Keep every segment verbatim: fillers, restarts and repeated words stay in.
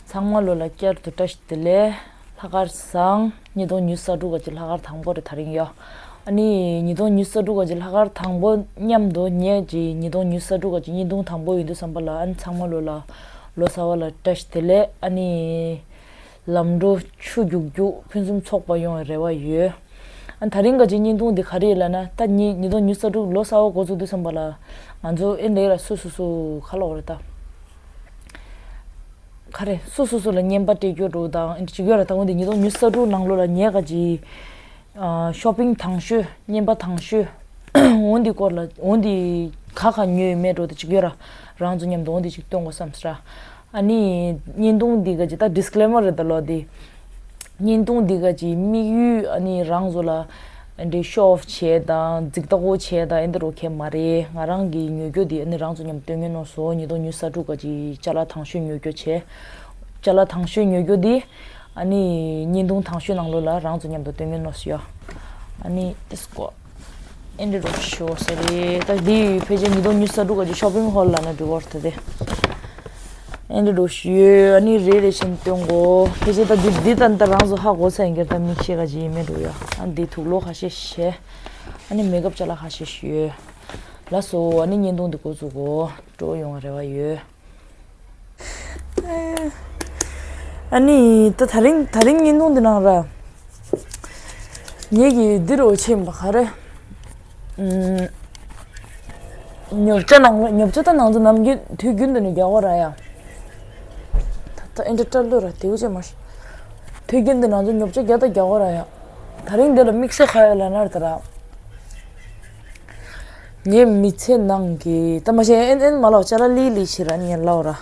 ཚང་མ་ལོ་ལ་བསྐྱར་དུ་བཀྲ་ཤིས་བདེ་ལེགས། ལྷག་དཀར་བཟང་། ཉིས་སྟོང་ཉི་ཤུ་རྩ་དྲུག་གི་ལྷག་དཀར་དང་པོ་རེད་ད་རིང་ཡོ། ཨ་ནི་ཉིས་སྟོང་ཉི་ཤུ་རྩ་དྲུག་གི་ལྷག་དཀར་དང་པོ་མཉམ་དུ་ངས་ཀྱི་ཉིས་སྟོང་ཉི་ཤུ་རྩ་དྲུག་གི་བརྙན་ཐུང་དང་པོ་ཡིན་དུས་ཙམ་པ་ལ། ཨ་ནི་ཚང་མ་ལོ་ལ་ལོ་གསར་པ་ལ་བཀྲ་ཤིས་བདེ་ལེགས། ཨ་ནི་ལམ་འགྲོ་ཆུ་རྒྱུག་རྒྱུག་ཕུན་སུམ་ཚོགས་པ་ཡོང་བའི་རེ་བ་ཡོད། ཨ་ནི་ད་རིང་གི་བརྙན་ཐུང་འདི་ག་རེ་ཡིན་ལབ་ན། ད་ཉི་ཉིས་སྟོང་ཉི་ཤུ་རྩ་དྲུག་ལོ་གསར་པ་འགོ་བཙུགས་དུས་ཙམ་པ་ལ་ང་ཚོ་ཨེ་འདྲ་ལ་སུ་སུ་སུ་ག་ལབ་དགོས་རེད་ད། ག་རེ་སུ་སུ་སུ་ལ་རྔན་པ་སྤྲད་རྒྱུ་འགྲོ་དང་ཅིག་ཡོད་ར། ད་འོན་ཏེ་ཉིས་སྟོང་ཉི་ཤུ་རྩ་དྲུག་ནང་ལོ་ལ་ངས་ག་ཅིག་ཨ་ཤོ་པིང་དང་ཤོས་རྔན་པ་དང་ཤོས་འོན་ཏེ་སྐོར་ལ་འོན་ཏེ་ག་ག་ཉོས་ཡོད་མེད་འགྲོ་དེ་ཅིག་ཡོད་ར། རང་ཚོ་མཉམ་དུ་འོན་ཏེ་ཅིག་སྟོན་དགོས་བསམ་སྲ། ཨ་ནི་བརྙན་ཐུང་འདི་ག་ཅིག་ད་ཌིས་ཀི་ལེ་མར་རེད་ད་ལོ་འདི། བརྙན་ཐུང་འདི་ག་ཅིག་དམིགས་ཡུལ་ཨ་ནི་རང་ཚོ་ལ་འདི་ཤོ་ཨོཕ་བྱས་དང་རྫིག་ལྟ་བོ་བྱས་དང་ཨེ་འདི་རོ་ཁེ་མ་རེད། ང་རང་གི་ཉོ་རྒྱུ་འདི་ཨ་ནི་རང་ཚོ་མཉམ་སྟོན་ངེས་ནོ་སོ། ཉིས་སྟོང་ཉི་ཤུ་རྩ་དྲུག་ག་ཅིག་ཅ་ལག་དང་ཤོས་ཉོ་རྒྱུ་བྱས། ཅ་ལག་དང་ཤོས་ཉོ་རྒྱུ་འདི་ཨ་ནི་བརྙན་ཐུང་དང་ཤོས་ནང་ལོ་ལ་རང་ཚོ་མཉམ་དུ་སྟོན་ངེས་ནོ་སོ་ཡོ། ཨ་ནི་ཏིས་ཀོ། ཨེ་འདྲ་རོ་ཤོ་ས་རེད། ད་འདི་ཕལ་ཆེར་ཉིས་སྟོང་ཉི་ཤུ་རྩ་དྲུག་ག་ཅིག་ཤོ་པིང་ཧོལ་ལ་ན་འགྲོ་བར་ཐལ་ཏེ། ཨེ་འདྲ་རོ་ཤོ་ཡོད། ཨ་ནི་རེ་རེ་བཞིན་སྟོན་གོ། ཕལ་ཆེར་ད་འདི་འདི་ད་ད་རང་ཚོ་ཧ་གོ་ཚར་ཡིན་གྱི་ར། ད་མིག་ཤེལ་ག་ཅིག་ཡིན་མེད་འགྲོ་ཡ། ཨ་འདི་དུག་ལོག་ཁ་ཤས་བྱས། ཨ་ནི་མེག་ཨབ་ཅ་ལག་ཁ་ཤས་ཡོད། ལགས་སོ། ཨ་ནི་བརྙན་ཐུང་འདི་འགོ་བཙུགས་གོ། སྤྲོ་ཡོང་བའི་རེ་བ་ཡོད། ཨ་ནི་ད་ད་རིང་ད་རིང་བརྙན་ཐུང་འདི་ནང་ར། ངེད་ཀྱི་འདི་རུ་ཕྱིན་པ་ག་རེ། ཨུམ། ཉོ་ཆ་ནང་ཉོ་ཆ་ད་ནང་ཚོ་ནམ་རྒྱུན་དུས་རྒྱུན་དུ་ནས་རྒྱག་གོ་ར་ཡ། ད་ད་ཨེ་འདྲ་སྐྲ་ལོ་ར་དེའུ་ཅེ་མ་ཤི། དུས་རྒྱུན་དུ་ནང་ཚོ་ཉོ་ཆ་རྒྱག་ད་རྒྱག་གོ་ར་ཡ། ད་རིང་འདི་ལ་དམིགས་བསལ་ག་ཡོད་ལབ་ན་ད་ར། ངའི་མི་ཚེ་ནང་གི་ད་མ་ཤེས་ཨེན་ཨེན་མ་ལོ་ཅ་ལ་ལི་ལི་ཞིག་ར་ངས་ལབ་ར།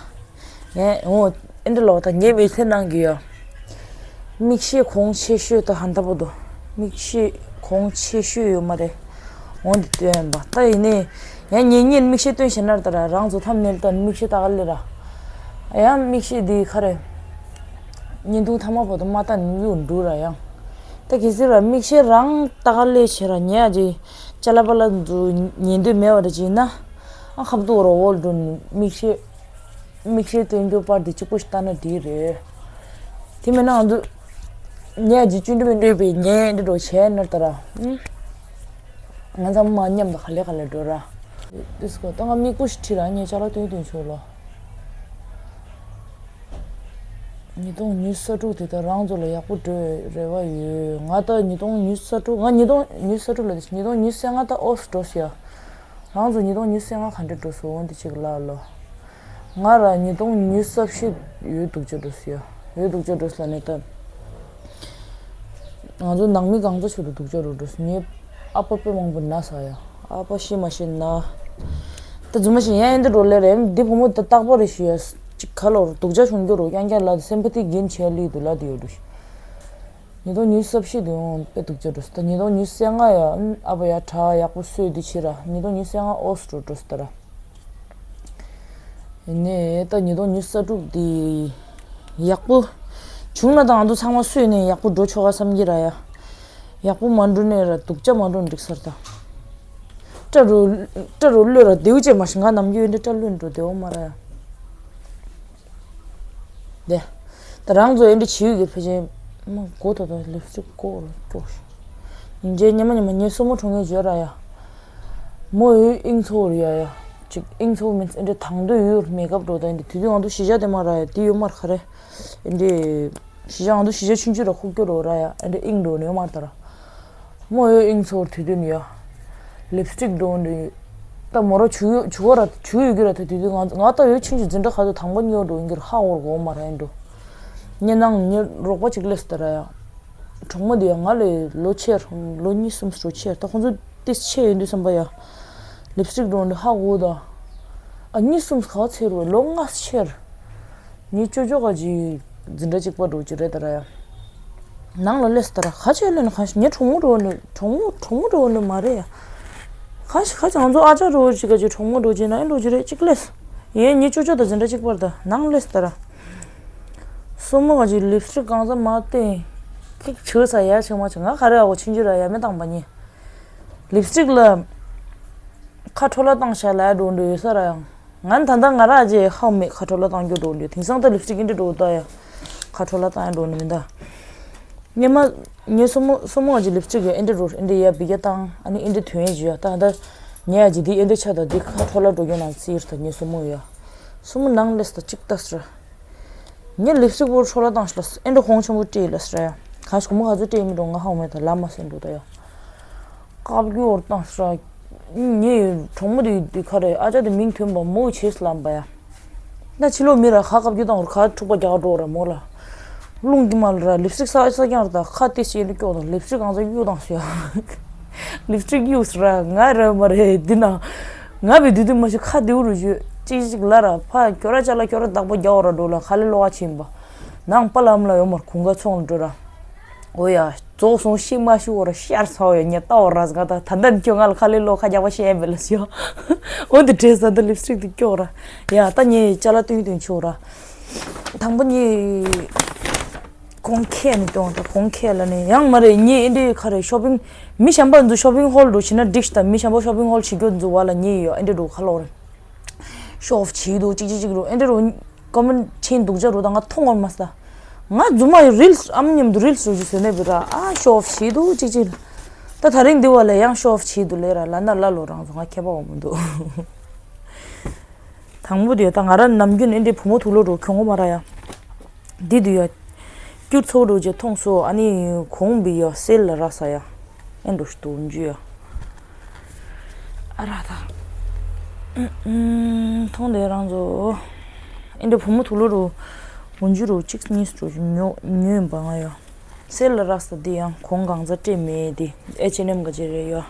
ངས་འོ་ཨེ་འདྲ་ལོ་ད་ངའི་མི་ཚེ་ནང་གི་ཡ། མིག་ཤེལ་གོང་ཆེ་ཤོས་ད་ཧན་ད་པོ་དོ། མིག་ཤེལ་གོང་ཆེ་ཤོས་ཡོད་མ་རེད། འོ་འདི་སྟོན་པ་ད་ཡིན་ནི། ཡང་ངེད་གཉིས་མིག་ཤེལ་སྟོན་ཤེས་ན་ད་ར་རང་ཚོ་ཐམ་ནེལ་ད་མིག་ཤེལ་ད་ག་ལེ་ར། ཡང་མིག་ཤེལ་འདི་ག་རེ། བརྙན་ཐུང་ཐ་མ་བར་དུ་མ་ལྟ་ནི་ཡོད་འགྲོ་ར་ཡང་། ད་གལ་སྲིད་ར་མིག་ཤེལ་རང་ལྟ་ག་ལེ་བྱེད་ར་ཉལ་ཅི། ཅ་ལ་པ་ལ་འདུ་ཉན་འདོད་མེད་པ་ར་ཅི་ན། ཨ་ཁབ་ཏུ་རོ་འོལ་འགྲོ་ནི་མིག་ཤེལ། མིག་ཤེལ་སྟོན་རྒྱུ་པར་འདི་གཅིག་པོ་ཞིག་ལྟ་ན་འགྲིག་རེད། དེ་མིན་ན་ང་ཚོ་ཉལ་ཅི་ཅུང་འདྲ་མི་འདྲ་བའི་ཉལ་འདྲ་འགྲོ་བྱས་ན་ལྟ་ར། ཨུ། ང་ཚང་མ་མཉམ་དུ་ག་ལེ་ག་ལེ་འགྲོ་ར། དུས་སྐོར་ད་ང་མིག་པོ་ཞིག་ཁྲིད་ར་ངས་ཅ་ལག་སྟོན་སྟོན་ཆོག་ལོ། ཉིས་སྟོང་ཉི་ཤུ་རྩ་དྲུག་དེ་ད་རང་ཚོ་ལ་ཡག་པོ་འགྲོ་བའི་རེ་བ་ཡོད། ང་ད་ཉིས་སྟོང་ཉི་ཤུ་རྩ་དྲུག་ང་ཉིས་སྟོང་ཉི་ཤུ་རྩ་དྲུག་ལ་ཉིས་སྟོང་ཉི་ཤུ་རྩ་ལྔ་ད་ཨོས་འགྲོ་ཟེར་ཡ། རང་ཚོ་ཉིས་སྟོང་ཉི་ཤུ་རྩ་ལྔ་ག་འདྲ་འགྲོ་སོང་འོན་ཏེ་ཅིག་ལ་ལོ། ང་ར་ཉིས་སྟོང་ཉི་ཤུ་རྩ་བཞི་ཡོད་སྡུག་ཅག་འགྲོ་སི་ཡ། ཡོད་སྡུག་ཅག་འགྲོ་སི་ལ་ནས་ད། ང་ཚོ་ནང་མི་གང་ཚ་ཆུ་དུ་སྡུག་ཅག་རུ་འགྲོ་སི་ངའི་ཨ་ཕ་དཔེ་མང་པོ་ན་ས་ཡ། ཨ་ཕ་ཤི་མ་ཤི་ན། ད་རྫུན་མ་ཤི་ཡ་ཡན་འདི་རོ་ལེ་རེ་འདི་བུ་མོ་ད་རྟག་པ་རེ་ཤི་ཡ། ཅིག་ཁ་ལོར་སྡུག་ཅག་བྱུང་རྒྱུ་རུ་ཡང་ཀྱང་ལ་དུ་སེམ་པ་ཏི་གིན་ཆེ་ལི་དུ་ལ་དུ་ཡོད་རུ་ཤི། ཉིས་སྟོང་ཉི་ཤུ་རྩ་བཞི་དུ་ཡང་དཔེ་སྡུག་ཅག་འགྲོ་སི་ད་ཉིས་སྟོང་ཉི་ཤུ་རྩ་ལྔ་ཡ་ཨ་ཕ་ཡ་གྲ་ཡག་པོ་སོས་དུ་ཤི་ར་ཉིས་སྟོང་ཉི་ཤུ་རྩ་ལྔ་ཨོ་སི་འགྲོ་འགྲོ་སི་ད་ར། ནས་ད་ཉིས་སྟོང་ཉི་ཤུ་རྩ་དྲུག་འདི་ཡག་པོ་བྱུང་ན་ད་ང་ཚོ་ཚང་མ་སུས་ནས་ཡག་པོ་འགྲོ་ཆོག་ག་བསམ་གྱི་ར་ཡ། ཡག་པོ་མ་འགྲོ་ནས་ར་སྡུག་ཅག་མ་འགྲོ་འགྲིག་སར་ད། སྐྲ་རུ་སྐྲ་རུ་གློད་ར་དེའུ་ཅེ་མ་ཤི་ང་ནམ་རྒྱུན་འདི་སྐྲ་གློད་འགྲོ་དེའུ་མ་ར་ཡ། དེ། ད་རང་ཚོ་ཨེ་འདྲ་བྱེད་ཡོད་ཀྱི་ཕལ་ཆེར། མ་གོ་ད་ད་ལིབ་སི་ཊིག་ཀོ་རུ་ཀོ་ཤི། ཉིན་རྗེས་ཉི་མ་ཉི་མ་ངའི་སྲུ་མོ་གྲོངས་ངེས་བརྗོད་ར་ཡ། མོ་ཡོད་ཨིང་ཚོ་རུ་ཡ་ཡ། ཅིག་ཨིང་ཚོ་མིན་ཨེ་འདྲ་དང་དུ་ཡོད་མེ་ཀབ་འགྲོ་ད་ཨེ་འདྲ་དུས་དུས་ང་ཚོ་གཞིས་ཆགས་དེ་མ་ར་ཡ་དེ་ཡོད་མར་ག་རེ། ཨེ་འདྲ། གཞིས་ཆགས་ང་ཚོ་གཞིས་ཆགས་ཆུང་ཆུང་ར་ཁུག་ཀྱོ་རུ་ར་ཡ་ཨེ་འདྲ་ཨིང་འགྲོ་ནས་ཡོད་མར་ད་ར། མོ་ཡོད་ཨིང་ཚོར་དུས་དུས་ནི་ཡ། ལིབ་སི་ཊིག་འགྲོ་འདི། ད་མོ་ར་བྱུག་ཡོད་བྱུག་གོ་ར་བྱུག་ཡོད་ཀྱི་ར་ད་དུས་དུས་ང་ང་ད་ཡོད་ཆུང་ཆུང་འཛིན་གྲྭ་ཁ་ཐུག་དང་པོ་ཉོ་འགྲོ་ཡིན་གྱི་ར་ཧ་འོར་གོ་མ་ར་ཡིན་འགྲོ། ཉེ་ནང་ཉེ་རོགས་པ་གཅིག་སླེབས་ད་ར་ཡ། གྲོགས་མོ་འདི་ཡ་ང་ལས་ལོ་ཆེར་ལོ་གཉིས་གསུམ་ལོ་ཆེར་ད་ཁོང་ཚོ་ཏིས་ཆེ་ཡོད་འདུག་བསམ་པ་ཡ། ལིབ་སི་ཊིག་འགྲོ་འདི་ཧ་གོ་ད། ཨ་གཉིས་གསུམ་ག་ཚེ་རུ་ལོ་ལྔ་ཆེར། ངའི་ཅོ་ཅོ་ག་ཅིག་འཛིན་གྲྭ་གཅིག་པ་འགྲོ་གི་རེད་ད་ར་ཡ། ནང་ལ་སླེབས་ད་ར་ཁ་ཆེ་ལོས་ནི་ཁ་ཤས་ངའི་གྲོགས་མོ་འགྲོ་ནི་གྲོགས་མོ་གྲོགས་མོ་འགྲོ་ནི་མ་རེད་ཡ། ཁ་ཤས་ཁ་ཅང་ཚོ་ཨ་ཅག་འགྲོ་གཅིག་ག་ཅིག་གྲོགས་མོ་འགྲོ་གཅིག་ན་ཨེ་འགྲོ་གི་རེད་གཅིག་སླེབས། ཡིན་ངའི་ཅོ་ཅོ་དང་འཛིན་གྲྭ་གཅིག་པར་ད་ནང་སླེབས་ད་ར། སོ་མོ་ག་ཅིག་ལིབ་སི་ཊིག་གང་ཟ་མ་བསྟན། ཁིག་བྱོས་ས་ཡ་ཆེ་མ་ཆེ་ང་ག་རེ་ཨ་གོ་ཆིན་ཅི་ར་ཡ་མེ་བཏང་པ་ཉེ། ལིབ་སི་ཊིག་ལ། ཁ་འཕྲོ་ལ་བཏང་ཤ་ལ་འགྲོ་འགྲོ་ཡོད་ས་ར་ཡང་། ང་ད་ལྟ་ང་རང་ཅེ་ཧ་མེད་ཁ་འཕྲོ་ལ་བཏང་རྒྱུ་འགྲོ་འདུག་དེང་སང་ད་ལིབ་སི་ཊིག་ཨེ་འདྲ་འགྲོ་ད་ཡ། ཁ་འཕྲོ་ལ་བཏང་ཡ་འགྲོ་ནི་མིན་ད། ངས་མ། ངས་སོ་མོ་སོ་མོ་ཅེ་ལིབ་སི་ཊིག་ཡ་ཨེ་འདྲ་འགྲོ་ཨེ་འདྲ་ཡ་བི་ཡ་བཏང་ཨ་ནི་ཨེ་འདྲ་དོན་ཡ་ཇུ་ཡ་ད་ད། ངས་ཡ་ཅེ་དེ་ཨེ་འདྲ་ཆ་ད་དེ་ཁ་འཕྲོ་ལ་འགྲོ་རྒྱུ་ནང་རྩིས་ཡིར་ད་ངས་སོ་མོ་ཡ། སོ་མོ་ནང་ལས་ད་གཅིག་ལྟ་སི་ར། ངས་ལིབ་སི་ཊིག་བོར་འཕྲོ་ལ་བཏང་ཤི་ལ་སི་ཨེ་འདྲ་ཧོང་ཆེན་པོ་སྤྲད་ལ་སི་ར་ཡ། གང་ཞིག་མོ་ག་ཚོད་སྤྲད་མི་འགྲོ་ང་ཧ་མེད་ད་ལ་མ་སེ་འགྲོ་ད་ཡ། བཀའ་བརྒྱུད་འོར་བཏང་ཤ། ངའི་གྲོགས་མོ་དེ་དེ་ག་རེ་ཨ་ཅག་དེ་མིང་ཐོན་པ་མོ་བྱེས་ལམ་པ་ཡ། ན་ཕྱི་ལོགས་མི་ར་ཁ་བཀའ་བརྒྱུད་བཏང་བར་ཁ་འཁྲུག་པ་རྒྱག་འགྲོ་ར་མོ་ལ། རླུང་གི་མ་ལ་ར་ལིབ་སི་ཊིག་ས་ས་ཀྱང་ར་ད་ཁ་ཏེ་ཤི་ཨེ་འདྲ་སྐྱོག་དང་ལིབ་སི་ཊིག་གང་ཚ་གཡུག་བཏང་ཤ། ལིབ་སི་ཊིག་གཡུག་སི་ར་ང་ར་མ་རེད་འདི་ན། ང་བའི་དུས་དུས་མ་ཤི་ཁ་དེའུ་རུ་བཞུད་ཅིག་ཅིག་ལ་ར་ཕ་ཁྱོ་ར་ཅ་ལ་ཁྱོ་ར་བདག་པོ་རྒྱག་འོ་ར་འགྲོ་ལ་ཁ་ལེ་ལོ་བ་ཕྱིན་པ། ནང་པ་ལམ་ལ་ཡོད་མར་ཁུང་ག་ཚོང་འགྲོ་ར། འོ་ཡ། རྫོགས་སོང་ཤི་མ་ཤི་འོ་ར་ཤར་ཚ་འོ་ཡ་ངས་ལྟ་འོ་ར་ང་ད་ད་ད་ཁྱོད་ང་ལ་ཁ་ལེ་ལོ་ཁ་རྒྱག་པ་ཤེས་ཡ་མེད་ལ་ཤི་ཡ། འོ་འདི་བྲེས་ས་ད་ལིབ་སི་ཊིག་དེ་སྐྱོག་ར། ཡ་ད་ངས་ཅ་ལ་སྟོན་སྟོན་ཆོག་ར། དང་པོ་ངས་གོང་ཁེ་ནས་སྟོན་ད་གོང་ཁེ་ལ་ནས་ཡང་མ་རེད་ངས་ཨེ་འདྲའི་ཁ་རེད་ཤོ་པིང་། མི་གཞན་པ་ཚོ་ཤོ་པིང་ཧོལ་འགྲོ་བྱེད་ན་འགྲིག་ཤི་ད་མི་གཞན་པ་ཤོ་པིང་ཧོལ་བྱེད་རྒྱུ་ཚོ་བ་ལ་ངས་ཡོད་ཨེ་འདྲ་འགྲོ་ཁ་ལོ་རེད། ཤོ་ཨོཕ་བྱེད་འདུག་ཅིག་ཅིག་ཅིག་རུ་ཨེ་འདྲ་རུ། ཀོ་མེན་ཊི་ཆེན་འདུག་ཅག་རུ་དང་ང་མཐོང་བར་མ་ས། ང་རྫུན་མ་ཡི་རིལ་སི་ཨམ་མཉམ་དུ་རིལ་སི་རུ་ཞིག་བཟོས་ནས་བི་ར་ཨ་ཤོ་ཨོཕ་བྱེད་འདུག་ཅིག་ཅིག་ལ། ད་ད་རིང་འདི་བ་ལས་ཡང་ཤོ་ཨོཕ་བྱེད་འདུག་ལས་ར་ལ་ན་ལ་ལོ་རང་ཚོ་ང་ཁྱད་པར་འོ་མི་འདུག་དང་པོ་དེ་ད་ང་ར་ནམ་རྒྱུན་ཨེ་འདྲའི་བུ་མོ་ཐུག་ལོ་རུ་གྱོང་གོ་མ་ར་ཡ། འདི་དུ་ཡ། སྐྱུར་ཚོགས་རུ་རྗེ་མཐོང་སོ་ཨ་ནི་གོང་བི་ཡ་སེལ་ལ་ར་ས་ཡ། ཨེ་འགྲོ་ཞིག་འདུག་འཇུ་ཡ། ཨ་ར་ད། མཐོང་དེ་རང་ཚོ། ཨེ་འདྲ་བུ་མོ་ཐུག་ལོ་རུ། འོན་ཇུ་རུ་གཅིག་གཉིས་རུ་ཉོ་ཉོས་པ་ང་ཡོ། སེལ་ལ་རག་ས་འདི་ཡང་གོང་གང་ཚ་སྤྲད་མེད་དེ་ཨེ་ཆེ་ནེམ་ག་ཅེ་རེད་ཡོ།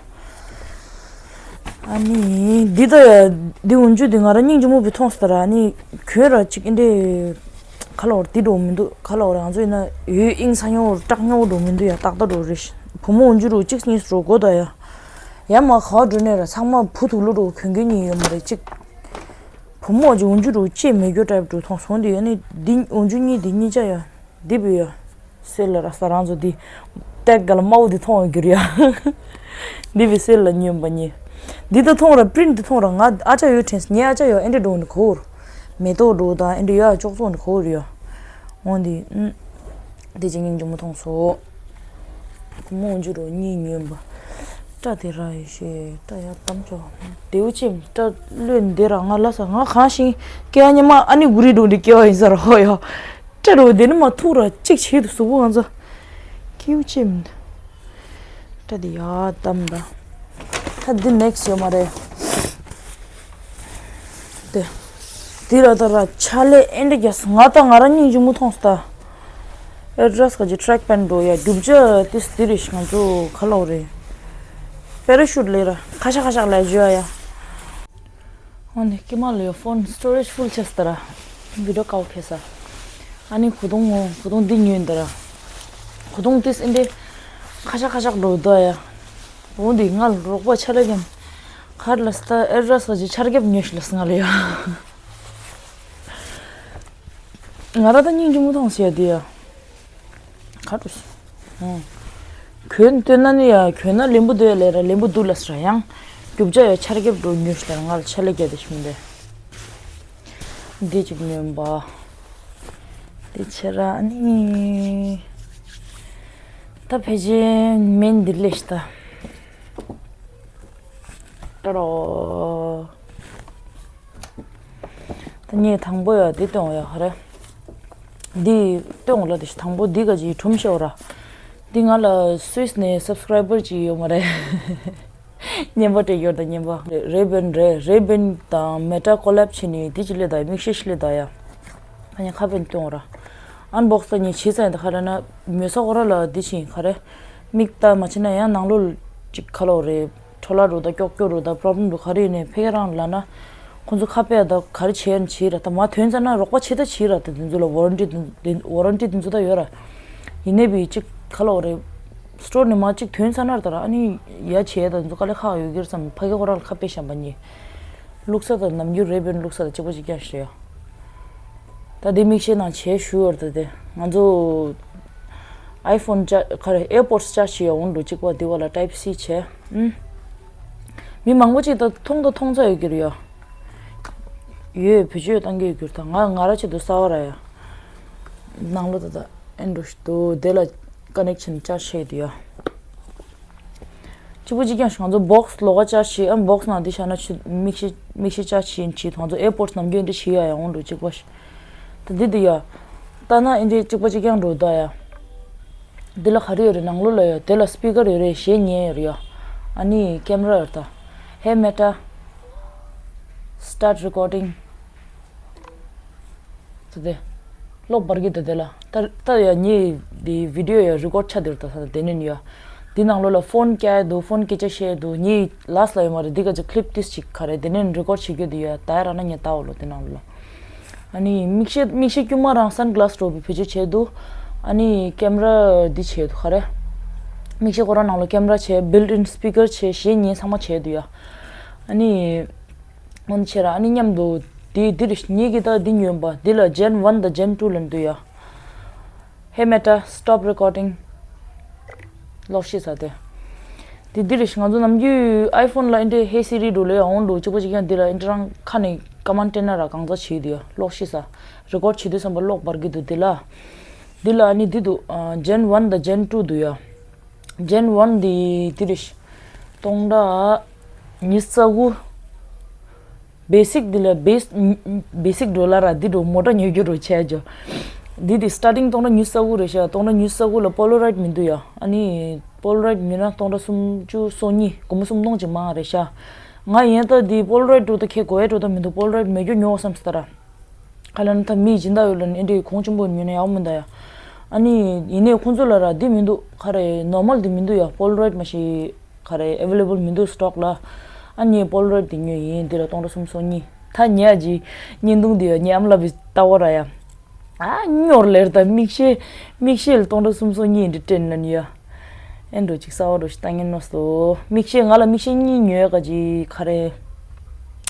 ཨ་ནི་འདི་ད་ཡ་འདི་འོན་ཇུ་འདི་ང་ར་སྙིང་རྗེ་མོ་བི་མཐོང་སྟ་ར་ཨ་ནི་གྱོན་ར་གཅིག་ཨེ་འདྲ། ཁ་ལོ་འདི་འགྲོ་མི་འདུག་ཁ་ལོ་རང་ཚོ་ཡིན་ན་ཡོད་ཨིང་ས་ཉོ་བར་སྐྲག་ཉོ་འགྲོ་མི་འདུག་ཡ་ཏག་ཏག་འགྲོ་རེད། བུ་མོ་འོན་ཇུ་རུ་གཅིག་གཉིས་རུ་གོ་ད་ཡ། ཡ་མ་ག་བ་འགྲོ་ནས་ར་ཚང་མ་བུ་ཐུག་ལོ་རུ་གྱོན་གྱོན་གཉིས་ཡོད་མ་རེད་གཅིག་བུ་མོ་ཅིག་འོན་ཇུ་རུ་ཅེས་མེད་རྒྱུ་འདྲ་འགྲོ་མཐོང་སོང་དུས་ཡ་ནི་འདི་འོན་ཇུ་གཉིས་འདི་གཉིས་ཆ་ཡ། འདི་བི་ཡ། སེལ་ལ་ར་ས་རང་ཚོ་འདི། ཏེག་ག་ལ་དམའ་བོ་འདི་མཐོང་བ་གྱུར་ཡ། འདི་བི་སེལ་ལ་ཉོན་པ་ཉེ། འདི་ད་མཐོང་ར་པི་རིན་འདི་མཐོང་ར་ང་ཨ་ཅག་ཡོད་དྲན་ངའི་ཨ་ཅག་ཡོད་ཨེ་འདྲ་འགྲོ་ནི་གོ་ར། མེ་ཏོག་འགྲོ་དང་ཨེ་འདྲ་ཡོད་ཨ་ཅོག་ཙོག་ནི་གོ་ར་ཡ། འོན་འདི། འདི་ཅི་སྙིང་རྗེ་མོ་མཐོང་སོ། བུ་མོ་འཇུ་རུ་གཉིས་ཉོན་པ། སྐྲ་དེ་ར་ཡི་ཤེས་སྐྲ་ཡ་དམ་ཅོ། དེའུ་ཅིམ་སྐྲ་ལོས་འདི་ར་ང་ལ་ས་ང་གང་ཤིང་སྐྱེ་བ་སྙེ་མ་ཨ་ནི་གུ་རི་འགྲོ་འདི་སྐྱེ་བ་ཡིན་ས་ར་ཧོ་ཡ། སྐྲ་རུ་འདི་ནི་མ་ཐུག་ར་གཅིག་བྱེད་དུ་གཟུགས་པོ་ང་ཚོ། དེའུ་ཅིམ། སྐྲ་འདི་ཡ་དམ་ར། ད་འདི་ནེག་སི་ཡོད་མ་རེད། དེ། དེ་ར་ད་ར་ཆ་ལེ་ཨེ་འདྲ་རྒྱ་སི་ང་ད་ང་ར་སྙིང་རྗེ་མོ་མཐོང་སྟ། ཨེ་ཌི་རེ་སི་ག་ཅི་ཊེག་པན་འགྲོ་ཡ་རྒྱུ་ཆ་ཏིས་དེ་རེ་ཤི་ང་ཚོ་ཁ་ལོ་རེ། པེ་ར་ཤུཊ་ལེ་ར་ཁ་ཤག་ཁ་ཤག་ལ་ཞུ་ཡ། ཨ་ནི་ཀི་མ་ལོ་ཡ་ཕོན་སི་ཊོ་རེཇ་ཕུལ་ཆེ་སྟ་ར། བི་ཌི་ཡོ་ཀའོ་ཁེ་ས། ཨ་ནི་གུ་དོང་ངོ་གུ་དོང་འདི་ཉོས་འདི་ར། གུ་དོང་ཏིས་ཨེ་འདྲ། ཁ་ཤག་ཁ་ཤག་འགྲོ་དོ་ཡ། འོ་འདི་ང་ལ་རོགས་པ་ཆ་ལེ་གམ། ཁར་ལ་སྟ་ཨེ་ཌི་རེ་སི་ག་ཅི་ཆར་རྒྱབ་ཉོས་ཤི་ལ་སི་ང་ལ་ཡ། ང་ར་ད་སྙིང་རྗེ་མོ་མཐོང་ཟེར་ཡ་དེ་ཡ། ཁ་ཏུ་སི། ཨང་། གྱོན་སྟོན་ན་ནི་ཡ་གྱོན་ན་ལེན་པོ་འདུག་ཡ་ལས་ར་ལེན་པོ་འདུག་ལ་སི་ར་ཡང་། རྒྱུ་ཆ་ཡ་ཆར་རྒྱབ་འགྲོ་ཉོས་ཤི་ལ་ང་ལ་ཆ་ལེ་རྒྱ་དེ་ཤི་མི་འདུག་འདི་གཅིག་ཉོན་པ། འདི་ཆེ་ར་ནི། ད་ཕལ་ཆེར་མེན་འདི་ལས་ཤི་ད། ཏོ་རོ། ད་ངས་དང་པོ་ཡ་འདི་སྟོན་ཡ་ཧ་རེ། འདི་སྟོན་ལ་འདི་དང་པོ་འདི་ག་ཅིག་ཁྲོམ་ཤོར་ར། འདི་ང་ལ་སུད་སི་ནས་སབ་སི་ཀ་རའི་བར་ཅིག་ཡོད་མ་རེད། བརྙན་པར་སྤྲད་ཡོད་ད་བརྙན་པར། རེ་བན་རེ་རེ་བན་དང་མེ་ཏྲ་ཀོ་ལེབ་བྱས་ནས་འདི་ཅི་ལས་ད་མིག་ཤེལ་ཤི་ལས་ད་ཡ། ད་ངས་ཁ་པན་སྟོན་ར། ཨན་བོག་སི་ད་ངས་བྱས་ཙང་ད་ཁ་ར་ན་མོས་ས་ཁོ་ར་ལ་འདི་ཕྱིན་ཁ་རེ། མིག་ལྟ་མ་བྱས་ན་ཡང་ནང་ལོགས་ཅིག་ཁ་ལོག་རེད། འཕྲོ་བརླག་འགྲོ་ད་ཀྱོག་ཀྱོག་འགྲོ་ད་པོ་རོབ་ལེམ་འགྲོ་ག་རེ་ཡིན་ནའི་ཕ་གི་རང་ལབ་ན། ཁོང་ཚོ་ཁ་པས་ད་ག་རེ་བྱས་ན་བྱས་ར་ད་མ་ཐོན་ཚར་ན་རོགས་པ་བྱེད་ད་བྱས་ར་ད་དེ་ཚོ་ལ་ཝོ་རན་ཊི་དེ་ཝོ་རན་ཊི་དེ་ཚོ་ད་ཡོད་ར། ཡིན་ནའི་བི་ཅིག་ཁ་ལོག་རེད། སི་ཊོར་ནས་མ་ཅིག་ཐོན་ཚར་ན་ར་ད་ར་ཨ་ནི་ཡ་བྱས་ད་དེ་ཚོ་དཀའ་ལས་ཁག་ཡོད་ཀྱི་རེད་བསམ་ཕ་གི་ཁོ་རང་ལ་ཁ་པས་བཤམས་པ་ཉིད། བླུགས་ས་དང་ནམ་རྒྱུན་རེ་བན་བླུགས་ས་དང་གཅིག་པ་གཅིག་རྐྱང་ཞིག་རེད་ཡ། ད་དེ་མིག་ཤེལ་ནང་བྱས་ཞུ་བར་དུ་དེ་ང་ཚོ་ཨའི་ཕོན་ཅར་ག་རེ་ཨེར་པོ་ཌི་ཅར་ཇི་བྱེད་ཡ་འོང་འགྲོ་གཅིག་པ་དེ་བ་ལ་ཊའིབ་སི་བྱས། ཨུམ། མི་མང་པོ་ཅིག་ད་མཐོང་ད་མཐོང་ཚ་ཡོད་ཀྱི་རེད་ཡ། ཡོད། བེད་སྤྱོད་གཏང་གི་ཡོད་རྒྱུར་ད་ང་ང་ར་ཆེད་དུ་གསར་པ་ར་ཡ། ནང་ལོ་ད་ད་ཨེན་འགྲོ་ཞིག་འདུག་དེ་ལ་ཀ་ནེག་ཤན་ཅར་ཇི་བྱས་འདུག་ཡ། གཅིག་པ་གཅིག་རྐྱང་ཞིག་ང་ཚོ་བོག་སི་ལོགས་ཀ་ཅར་ཇི་བྱས། ཨ་བོག་སི་ནང་འདི་བཞག་ན་ཆུ་མིག་ཤེལ་མིག་ཤེལ་ཅར་ཇི་བྱས་ཡིན་གྱི། ང་ཚོ་ཨེར་པོ་ཊི་ནམ་རྒྱུན་འདི་བྱེད་ཡ་ཡ་འོང་འགྲོ་གཅིག་པ་ཞིག་ད་འདི་འདི་ཡ། ལྟ་ན་ཨེ་འདྲའི་གཅིག་པ་གཅིག་རྐྱང་འགྲོ་ད་ཡ། འདི་ལ་ག་རེ་ཡོད་རེད། ནང་ལོགས་ལ་ཡ་དེ་ལ་སི་པི་ཀར་ཡོད་རེད། གཞས་ཉན་ཡོད་རེད་ཡ། ཨ་ནི་ཀེམ་ར་ཡོད་ད། Hey Meta, start recording. ད་དེ་གློག་འབར་གི་ད་དེ་ལ་ད་ད་ཡ་ངའི་འདི་བི་ཌི་ཡོ་ཡ་རི་ཀོཌ་ཆགས་འདུག་ད་ད་དེ་ནས་ཡ། འདི་ནང་ལོགས་ལ་ཕོན་བཀལ་ཡ་འདུག་ཕོན་སྐད་ཆ་བཤད་ཡ་འདུག་ངའི་ལཱསི་ལ་ཡོད་མ་རེད། འདི་ག་ཅིག་ཀི་ལིབ་ཏིས་ཅིག་ག་རེ་དེ་ནས་རི་ཀོཌ་བྱེད་རྒྱུ་འདུག་ཡ། ད་ཡ་ར་ན་ངས་ལྟ་འོ་ལོ་དེ་ནང་ལོགས་ལ། ཨ་ནི་མིག་ཤེལ་མིག་ཤེལ་དཀྱུས་མ་རང་སན་གི་ལཱསི་འདྲ་པོ་བེད་སྤྱོད་བྱས་འདུག་ཨ་ནི་ཀེམ་ར་འདི་བྱས་འདུག་ག་རེ། མིག་ཤེལ་ཁོ་རང་ནང་ལོགས་ཀེམ་ར་བྱས། བིལ་ཏི་ཨིན་སི་པི་ཀར་བྱས། གཞས་ཉན་ཚང་མ་བྱས་འདུག་ཡ། ཨ་ནི། འོན་ཆེ་ར་ཨ་ནི་མཉམ་དུ་དེ་འདི་རེད། ངེད་ཀྱི་ད་འདི་ཉོས་པ་འདི་ལ་ཇེན་ཝན་དང་ཇེན་ཊུ་ལ་འདུག་ཡ། Hey Meta, stop recording. ལོག་ཤེས་ས་དེ། དེ་འདི་རེད། ང་ཚོ་ནམ་རྒྱུན་ཨའི་ཕོན་ལ་ཨེ་འདྲའི་ཧེ་སི་རི་འགྲོ་ལེ་འོང་འགྲོ་གཅིག་པ་གཅིག་རྐྱང་འདི་ལ་ཨེ་འདྲ་རང་ཁ་ནས་ཀ་མན་ཊི་སྤྲད་ན་ར་གང་ཚ་བྱེད་འདུག་ཡ། ལོག་ཤེས་ས། རི་ཀོཌ་བྱེད་དུས་ཙམ་པ་གློག་འབར་གི་འདུག་འདི་ལ། འདི་ལ་ཨ་ནི་འདི་འདུག་ཨ་ཇེན་ཝན་དང་ཇེན་ཊུ་འདུག་ཡ། ཇེན་ཝན་འདི་འདི་རེད། སྟོང་ཕྲག་ཉི་ཤུ་རྩ་དགུ། བེ་སིག་འདི་ལ་བེ་བེ་སིག་འགྲོ་ལ་ར་འདི་འགྲོ་མོ་ཊ་ཉོ་རྒྱུ་འགྲོ་བྱས་ཇོ། འདི་འདི་སི་ཊར་ཊིང་སྟོང་ཕྲག་ཉི་ཤུ་རྩ་དགུ་རེད་ཤག་སྟོང་ཕྲག་ཉི་ཤུ་རྩ་དགུ་ལ་པོ་ལོ་རའིཌ་མི་འདུག་ཡ། ཨ་ནི་པོ་ལོ་རའིཌ་ཉོས་ན་སྟོང་ཕྲག་སུམ་ཅུ་སོ་གཉིས། སྒོར་མོ་སུམ་སྟོང་ཅིག་མང་རེད་ཤག་ང་ཡིན་ད་འདི་པོ་ལོ་རའིཌ་འགྲོ་ད་ཁྱེད་གོ་ཡ་འགྲོ་ད་མི་འདུག་པོ་ལོ་རའིཌ་མེད་རྒྱུ་ཉོ་བསམ་སི་ད་ར། ག་ལ་ན་ད་མི་སྦྱིན་བདག་ཡོད་ལ་ནི་ཨེ་འདྲའི་གོང་ཆེན་པོ་ཉོས་ན་ཡག་མི་འདུག་ཡ། ཨ་ནི་ཡིན་ནའི་ཁོང་ཚོ་ལ་ར་འདི་མི་འདུག་ག་རེ་ནོར་མལ་འདི་མི་འདུག་ཡ། པོ་ལོ་རའིཌ་མ་གཞི་ག་རེ་ཨེ་ཝེ་ལེ་བལ་མི་འདུག་སི་ཊོག་ལ། ཨ་ནི་པོ་ལོ་རའིཌ་འདི་ཉོས་ཡིན། འདི་ལ་སྟོང་ཕྲག་སུམ་ཅུ་སོ་གཉིས། ད་ཉལ་གྱི་བརྙན་ཐུང་འདི་ཡ་ཉལ་ཨམ་ལ་བི་ལྟ་བ་ར་ཡ། ཨ་སྨྱོར་ལེར་ད་མིག་ཤེལ་མིག་ཤེལ་སྟོང་ཕྲག་སུམ་ཅུ་སོ་གཉིས་འདི་སྤྲད་ན་ནི་ཡ། ཨེ་འགྲོ་ཅིག་གསར་པ་འགྲོ་ཞིག་ལྟ་ཉན་ནོ་སོ། མིག་ཤེལ་ང་ལ་མིག་ཤེལ་གཉིས་ཉོས་ག་ཅིག་ག་རེ།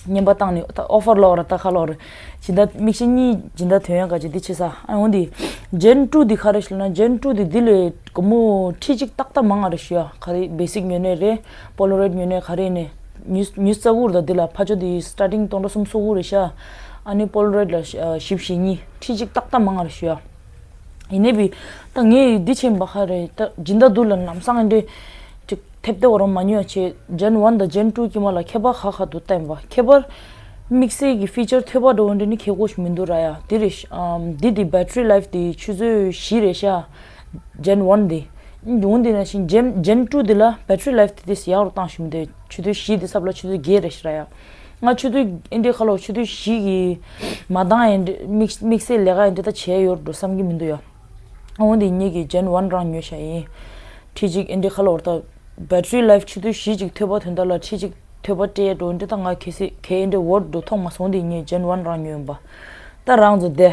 རྔན་པ་བཏང་ནི་ད་ཨོ་ཕར་ལོག་ར་ད་ཁ་ལོག་ར། སྦྱིན་བདག་མིག་ཤེལ་གཉིས་སྦྱིན་བདག་ཐོན་ཡ་ག་ཅིག་འདི་ཆེ་ས། ཨ་འོ་འདི་ཇེན་ཊུ་འདི་ག་རེ་ཞིག་ན་ཇེན་ཊུ་འདི་འདི་ལས་སྒོར་མོ་ཁྲི་གཅིག་ཏག་ཏག་མང་ང་རེ་ཞུ་ཡ། ག་རེ་བེ་སིག་ཉོས་ནས་རེད། པོ་ལོ་རའིཌ་ཉོས་ནས་ག་རེ་ནས་ཉུས་ཉུས་ཙ་གུར་ད་འདི་ལ་ཕ་ཆོ་འདི་སི་ཊར་ཊིང་སྟོང་ཕྲག་སུམ་ཅུ་སོ་དགུ་རེད་ཤག་ཨ་ནི་པོ་ལོ་རའིཌ་ལ་བཞི་བཞི་གཉིས་ཁྲི་གཅིག་ཏག་ཏག་མང་ང་རེ་ཞུ་ཡ། ཡིན་ནའི་བི། ད་ངས་འདི་ཆེན་པ་ཧ་རེ་ད་སྦྱིན་བདག་འདུག་ལ་ལམ་སང་འདྲེ། ཅིག་ཐེབས་ཏེ་འོ་རང་མ་ཉོས་ཆེ། ཇེན་ཝན་དང་ཇེན་ཊུ་དཀྱིལ་མ་ལ་ཁྱད་པར་ཧ་ཧ་འདུག་བསྟན་པ་ཁྱད་པར། དམིགས་བསལ་གྱི་ཕི་ཅར་ཐོས་པ་འགྲོ་འདྲེ་ནི་ཁྱད་གོ་ཞིག་མི་འདུག་ར་ཡ། འདི་རེད་ཤ་ཨམ། འདི་འདི་བེ་ཊི་རི་ལའིཕ་འདི་ཆུ་ཚོད་བཞི་རེད་ཤ། ཇེན་ཝན་འདི། འདུག་འདི་ན་བཞིན་ཇེན་ཇེན་ཊུ་འདི་ལ་བེ་ཊི་རི་ལའིཕ་འདི་ཏིས་ཡག་རུ་བཏང་ཞིག་མི་འདུག་ཆུ་ཚོད་བཞི་འདི་སབ་ལ་ཆུ་ཚོད་བརྒྱད་རེད་ཤ་ར་ཡ། ང་ཆུ་ཚོད་ཨིན་དྲེ་ཁ་ལོ་ཆུ་ཚོད་བཞི་གི་མ་འདང་ཨིན་དྲེ་དམིགས་དམིགས་བསལ་ལས་ཀ་ཨིན་དྲེ་ད་བྱས་ཡོད་འགྲོ་བསམ་གྱི་མི་འདུག་ཡ། འོན་ཏེ་ངེད་ཀྱིས་ཇེན་ཝན་རང་ཉོས་བཞག་ཡིན། ཁྲི་གཅིག་ཨིན་དྲེ་ཁ་ལོ་ད་བེ་ཊི་རི་ལའིཕ་ཆུ་ཚོད་བཞི་གཅིག་ཐོས་པ་དོན་དག་ལ་ཁྲི་གཅིག་ཐོས་པ་སྤྲད་འགྲོ་ཨིན་དྲེ་ད་ང་གལ་སྲིད་གལ་ཨིན་དྲེ་འོ་འགྲོ་མཐོང་མ་སོང་དེ་ངས་ཇེན་ཝན་རང་ཉོས་ཡིན་པ། ད་རང་ཚོ་བསྡད།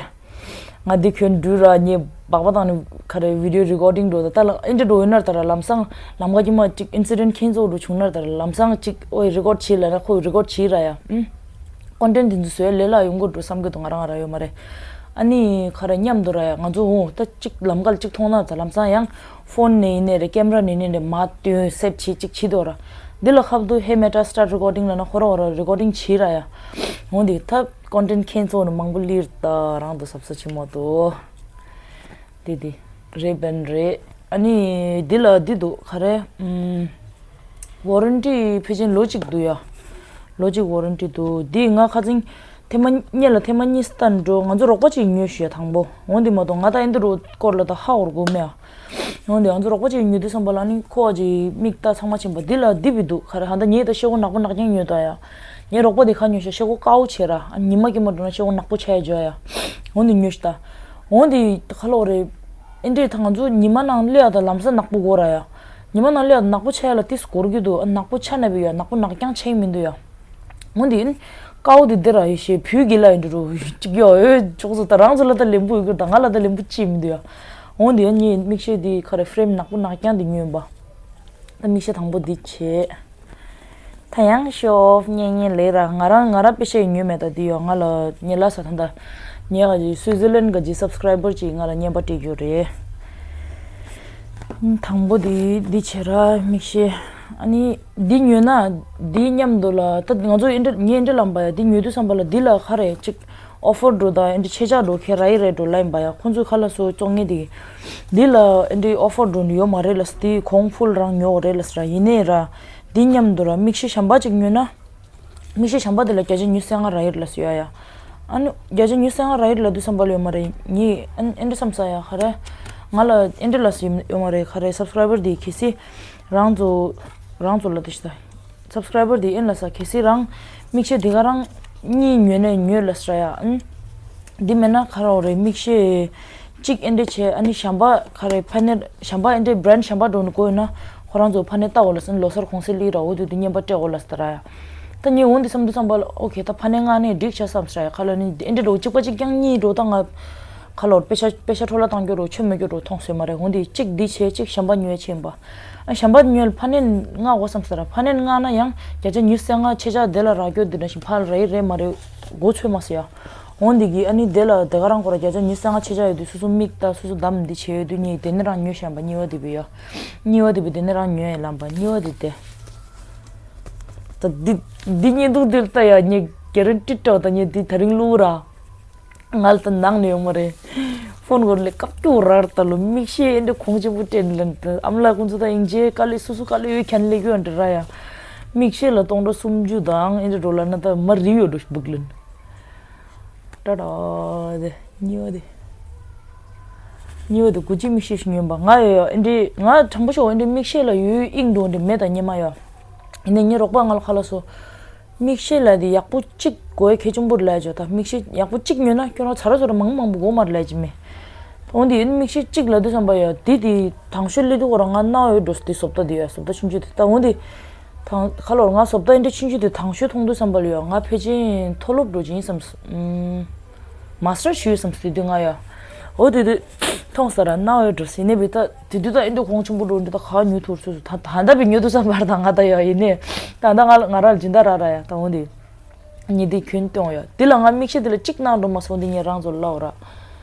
ང་འདི་ཁྱོད་འགྲུལ་ར་ཉེ་སྦག་པ་བཏང་ནི་ག་རེ་བི་ཌི་ཡོ་རི་ཀོར་ཌིང་འགྲོ་ད་ལ་ཨིན་དྲི་འགྲོ་ཡོད་ན་ད་ར་ལམ་སང་ལམ་ཁ་ཀྱི་མ་ཅིག་ཨིན་སི་ཌེན་ཊི་ཁྱེད་ཚོ་འགྲོ་བྱུང་ན་ད་ར་ལམ་སང་ཅིག་ཨོའི་རི་ཀོར་ཌི་བྱེད་ལ་ན་ཁོ་རི་ཀོར་ཌི་བྱེད་ར་ཡ། ཨུམ། ཀོན་ཊེན་ཊི་དེ་ཚོ་བཟོས་ལས་ལ་ཡོང་གི་འགྲོ་བསམ་གི་འདུག་ང་རང་ར་ཡོད་མ་རེད། ཨ་ནི་ག་རེ་མཉམ་དུ་ར་ཡ་ང་ཚོ་འོང་ད་ཅིག་ལམ་ཁ་ལ་ཅིག་མཐོང་ན་ད་ལམ་སང་ཡང་ཕོན་ནས་ཡིན་ནའི་རེད་ཀེམ་ར་ནས་ཡིན་ནའི་རེད་མ་སྟོན་སེབ་བྱེད་ཅིག་བྱེད་དོ་ར། འདི་ལ་ཁབ་ཏུ་ཧེ་མེ་ཊ་སི་ཊར་ཊི་རི་ཀོར་ཌིང་ལ་ན་ཁོ་ར་འོ་ར་རི་ཀོར་ཌིང་བྱེད་ར་ཡ། འོང་དེ་ད། ཀོན་ཊེན་ཊི་ཁྱེད་ཚོ་ནི་མང་པོ་ལིར་ད་རང་དུ་ཟབ་ས་ཆེ་མོ་དོ། དེ་དེ་རེད་བན་རེད། ཨ་ནི་འདི་ལ་འདི་འདུག་ག་རེ། ཨུམ། ཝོ་རན་ཊི་ཕལ་ཆེར་ལོ་གཅིག་འདུག་ཡ། ལོ་གཅིག་ཝོ་རན་ཊི་འདུག་འདི་ང་ཁ་ཚིང་ཐེངས་མ་སྔོན་ལ་ཐེངས་མ་གཉིས་སྟན་འགྲོ་ང་ཚོ་རོགས་པ་གཅིག་ཉོས་ཤི་ཡ་དང་པོ། འོང་འདི་མ་གཏོགས་ང་ད་ཨེ་འདི་རུ་སྐོར་ལ་ད་ཧ་འོར་དགོས་མེད་ཨ། འོན་ཏེ་ང་ཚོ་རོགས་པ་ཅིག་ཉོ་དུས་ཙམ་པ་ལ་ནི་ཁོ་ཅིག་མིག་ལྟ་ཚང་མ་ཕྱིན་པ་འདི་ལ་འདི་བི་འདུག་ག་རེ་ཧ་ད་ངས་ད་ཤེལ་སྒོ་ནག་པོ་ནག་རྐྱང་ཉོས་ད་ཡ། ངའི་རོགས་པ་དེ་ཁ་ཉོས་ཤག་ཤེལ་སྒོ་དཀར་པོ་བྱས་ར་ཨ་ཉི་མ་སྐྱེལ་མ་འགྲོ་ན་ཤེལ་སྒོ་ནག་པོ་ཆགས་ཡ་འཇོག་ཡ། འོན་ཏེ་ཉོས་ཤག་ད། འོན་ཏེ་ཁ་ལོ་རེ། ཨེ་འདྲས་ད་ང་ཚོ་ཉི་མ་ནང་སླེབས་ཡ་ད་ལམ་སང་ནག་པོ་དགོས་ར་ཡ། ཉི་མ་ནང་སླེབས་ཡ་ད་ནག་པོ་ཆགས་ཡ་ལ་ཏིས་འགོར་གྱི་འདུག་ཨ་ནག་པོ་ཆགས་ན་བི་ཡ་ནག་པོ་ནག་རྐྱང་ཆགས་ཀྱི་མི་འདུག་ཡ། འོན་ཏེ། ཀའོ་དེ་འདི་ར་ཡེ་ཤེས་བུ་གི་ལ་ཡིན་འགྲོ་ཅིག་ཡོ་ཨེ་ཅོག་ཙེ་ད་རང་ཚོ་ལ་ད་ལེན་པོ་ཡོད་གི་ད་ང་ལ་ད་ལེན་པོ་ཅི་མི་འདུག་ཡ། འོན་ཏེ་ངའི་མིག་ཤེལ་འདི་ཁ་རེ་ཕྲེམ་ནག་པོ་ནག་རྐྱང་འདི་ཉོས་པ། ད་མིག་ཤེལ་དང་པོ་འདི་བྱས། ད་ཡང་ཤོ་ཨོཕ་ཉན་ཉན་ལེ་ར་ང་རང་ང་རང་པེ་ཤེ་ཉོས་མེད་ད་འདི་ཡོ་ང་ལ་ཉེ་ལ་ས་ད་ད། ཉེ་ག་ཅི་སུའི་ཛི་ལན་ག་ཅི་སབ་སི་ཀ་རའི་བར་ཅིག་ང་ལ་བརྙན་པར་སྤྲད་རྒྱུ་རེད། དང་པོ་འདི་འདི་བྱས་ར་མིག་ཤེལ། ཨ་ནི་འདི་ཉོས་ན་འདི་མཉམ་དུ་ལ་ད་ང་ཚོ་ཨེ་འདྲ་ངས་ཨེ་འདྲ་ལབ་པ་ཡ། འདི་ཉོས་དུས་ཙམ་པ་ལ་འདི་ལ་ག་རེ་ཅིག་ཨོ་ཕར་འགྲོ་དང་ཨེ་འདྲ་ཆད་ཆག་འགྲོ་ཁེ་ར་ཡི་རེད་འགྲོ་ལབ་ཡིན་པ་ཡ། ཁོང་ཚོས་ཁ་ལག་བཟོ་བཙོང་མཁན་དེ་གིས་འདི་ལ་ཨེ་འདྲ་ཨོ་ཕར་འགྲོ་ནི་ཡོད་མ་རེད་ལབ་སོང་། འདི་གོང་ཕུལ་རང་ཉོ་དགོས་རེད་ལབ་སོང་ར། ཡིན་ནའི་ར་འདི་མཉམ་དུ་ར་མིག་ཤེལ་གཞན་པ་ཅིག་ཉོས་ན། མིག་ཤེལ་གཞན་པ་དེ་ལ་བརྒྱ་ཆ་ཉི་ཤུ་རྩ་ལྔ་རག་གི་རེད་ལབ་སོང་ཡ་ཡ། ཨ་ནི་བརྒྱ་ཆ་ཉི་ཤུ་རྩ་ལྔ་རག་གི་རེད་ལབ་དུས་ཙམ་པ་ལ་ཡོད་མ་རེད། ངས་ཨ་ནི་ཨེ་འདྲ་བསམ་ས་ཡ། ག་རེ་ང་ལ་ཨེ་འདྲ་ལབ་སོང་ཡོད་མ་རེད། ག་རེ་སབ་སི་ཀ་རའི་བར་དེ་གལ་སྲིད་རང་ཚོ་རང་ཚོ་ལ་དེ་ཤི་ད། སབ་སི་ཀ་རའི་བར་དེ་ཨེ་ལབ་ས། གལ་སྲིད་རང་མིག་ཤེལ་དེ་ག་རང་གཉིས་ཉོས་ནས་ཉོས་ལབ་ས་ཡ། ཨ་ནི་འདི་མེད་ན་ག་རེ་ཡོད་རེད། མིག་ཤེལ་གཅིག་ཨེ་འདྲ་བྱས། ཨ་ནི་གཞན་པ་ག་རེ་ཕ་ནེལ་གཞན་པ་ཨེ་འདྲ་བྷ་རན་ཌི་གཞན་པ་འགྲོ་ནི་དགོས་ཡོད་ན་ཁོ་རང་ཚོ་ཕ་ནེལ་ལྟ་འོ་ལ་སོང་། ལོ་སར་གོང་སེ་ལི་ར་འོ་དུས་དུས་བརྙན་པར་སྤྲད་འོ་ལ་སྟ་ར་ཡ། ད་ངས་འོང་འདི་བསམ་དུས་བསམ་པ་ལ་ཨོ་ཁེ་ད་ཕ་ནེལ་ལྔ་ནས་འགྲིག་ཤག་བསམ་སྲ་ཡ། ཁ་ལ་ནི་ཨེ་འདྲ་འགྲོ་གཅིག་པ་གཅིག་རྐྱང་གཉིས་འགྲོ་ད་ང་ཁ་ལོར་པེ་ཤ་པེ་ཤ་འཕྲོ་བརླག་བཏང་རྒྱུ་རོ་ཆོ་མེད་རྒྱུ་རོ་མཐོང་སོས་མ་རེད། འོང་འདི་གཅིག་འདི་བྱས་གཅིག་གཞན་པ་ཉོས་བྱས་ཡིན་པ། ཨ་གཞན་པ་ཉོས་ལ་ཕ་ནེལ་ལྔ་འོ་བསམ་སྲ་ར། ཕ་ནེལ་ལྔ་ན་ཡང་བརྒྱ་ཆ་ཉི་ཤུ་རྩ་ལྔ་ཆད་ཆག་དེ་ལ་རག་རྒྱུ་འདི་འདྲ་ཞིག་ཕར་རེད་རེད་མ་རེད་མགོ་ཚོད་མ་སོ་ཡ། འོང་འདི་གི་ཨ་ནི་དེ་ལ་དེ་ག་རང་ཁོ་ར་བརྒྱ་ཆ་ཉི་ཤུ་རྩ་ལྔ་ཆད་ཆག་ཡོད་དུས་སོ་སོ་མིག་ད་སོ་སོ་འདམ་འདི་བྱས་ཡོད་དུས་ངས་དེ་ནས་རང་ཉོས་བཞག་པ་གཉིས་པ་དེ་བི་ཡ། གཉིས་པ་དེ་བི་དེ་ནས་རང་ཉོས་ཡ་ལམ་པ་གཉིས་པ་དེ་དེ། ད་འདི་འདི་ཉེས་འདུག་འདི་ལ་ལྟ་ཡ་ངས་གེ་རན་ཊི་སྤྲོད་ད། ངས་འདི་ད་རིང་བླུག་ར། ང་ལ་ད་ནང་ནས་ཡོང་མ་རེད། ཕོན་གོར་ལས་སྐབས་ཀྱུ་རར་ད་ལོ་མིག་ཤེལ་ཨེ་འདྲ་གོང་ཆེན་པོ་སྤྲད་ནས་ལན་ད་ཨམ་ལགས་ཁོང་ཚོ་ད་ཡིན་རྗེས་དཀའ་ལས་སོ་སོ་དཀའ་ལས་ཡོད་ཁྱན་ལས་གྱུ་ཨ་འདྲ་ར་ཡ། མིག་ཤེལ་ལ་སྟོང་ཕྲག་སུམ་ཅུ་དང་ཨེ་འདྲ་འགྲོ་ལ་ན་ད་མ་རི་ཡོད་འགྲོ་སྦུག་ལན། ཏྲ་ཏྲ་དེ་གཉིས་པ་དེ། གཉིས་པ་དེ་དགུ་གཅིག་མིག་ཤེལ་ཞིག་ཉོས་པ་ང་ཡོད་ཡ། ཨེ་འདྲ་ང་དྲང་པོ་ཤོད་ཨེ་འདྲ་མིག་ཤེལ་ལ་ཡོད་ཨིང་འགྲོ་འདྲ་མེད་ད་ཉི་མ་ཡ། ཡིན་ནའི་ངའི་རོགས་པ་ང་ལ་ཁ་ལ་སོ། མིག་ཤེལ་ལ་དེ་ཡག་པོ་གཅིག་དགོས་གལ་ཆེན་པོ་རེད་ལབ་བྱས། ད་མིག་ཤེལ་ཡག་པོ་གཅིག་ཉོས་ན་ཁྱོད་རང་ཚ་ར་ཚ་ར་མང་མང་པོ་དགོས་མ་རེད་ལབ་ཀྱི་མེད། འོན་ཏེ་ཡིན་མིག་ཤེལ་གཅིག་ལབ་དུས་ཙམ་པ་ཡ་དེ་དེ་དང་ཤོས་སླེབས་དུས་ཁོ་རང་ང་རྣ་བའི་འགྲོ་སོ་དེ་བཟོ་ལྟ་དེ་ཡ་བཟོ་ལྟ་ཆུང་ཆུང་དེ་ད་འོན་ཏེ། དང་ཁ་ལོར་ང་བཟོ་ལྟ་ཡིན་འདྲ་ཆུང་ཆུང་དེ་དང་ཤོས་མཐོང་དུས་ཙམ་པ་ལ་ཡ་ང་ཕལ་ཆེར་མཐོ་སློབ་འགྲོ་ཅིང་བསམ་སོང་། མ་སི་ཊར་ཞུས་བསམ་སོང་དེ་དུས་ང་ཡ། འོ་དེ་དུས་མཐོང་ས་ར་རྣ་བའི་འགྲོ་སོ་ཡིན་ནའི་བི་ད། དེ་དུས་ད་ཨེ་འདྲ་གོང་ཆེན་པོ་འགྲོ་འདི་ད་ག་ཉོ་ཐུར་སོ་སོ་ད་ད་ལྟ་བི་ཉོ་དུས་ཙམ་པར་ད་ང་ད་ཡ་ཡིན་ནས་ད་ད་ང་ང་ར་ལ་སྦྱིན་བདག་ར་ར་ཡ་ད་འོ་དེ། ཉི་དེ་གྱོན་སྟོན་ཡ་དེ་ལ་ང་མིག་ཤེལ་དེ་ལ་གཅིག་གནང་འགྲོ་མ་སོང་འདི་ངས་རང་ཚོ་ལབ་ར།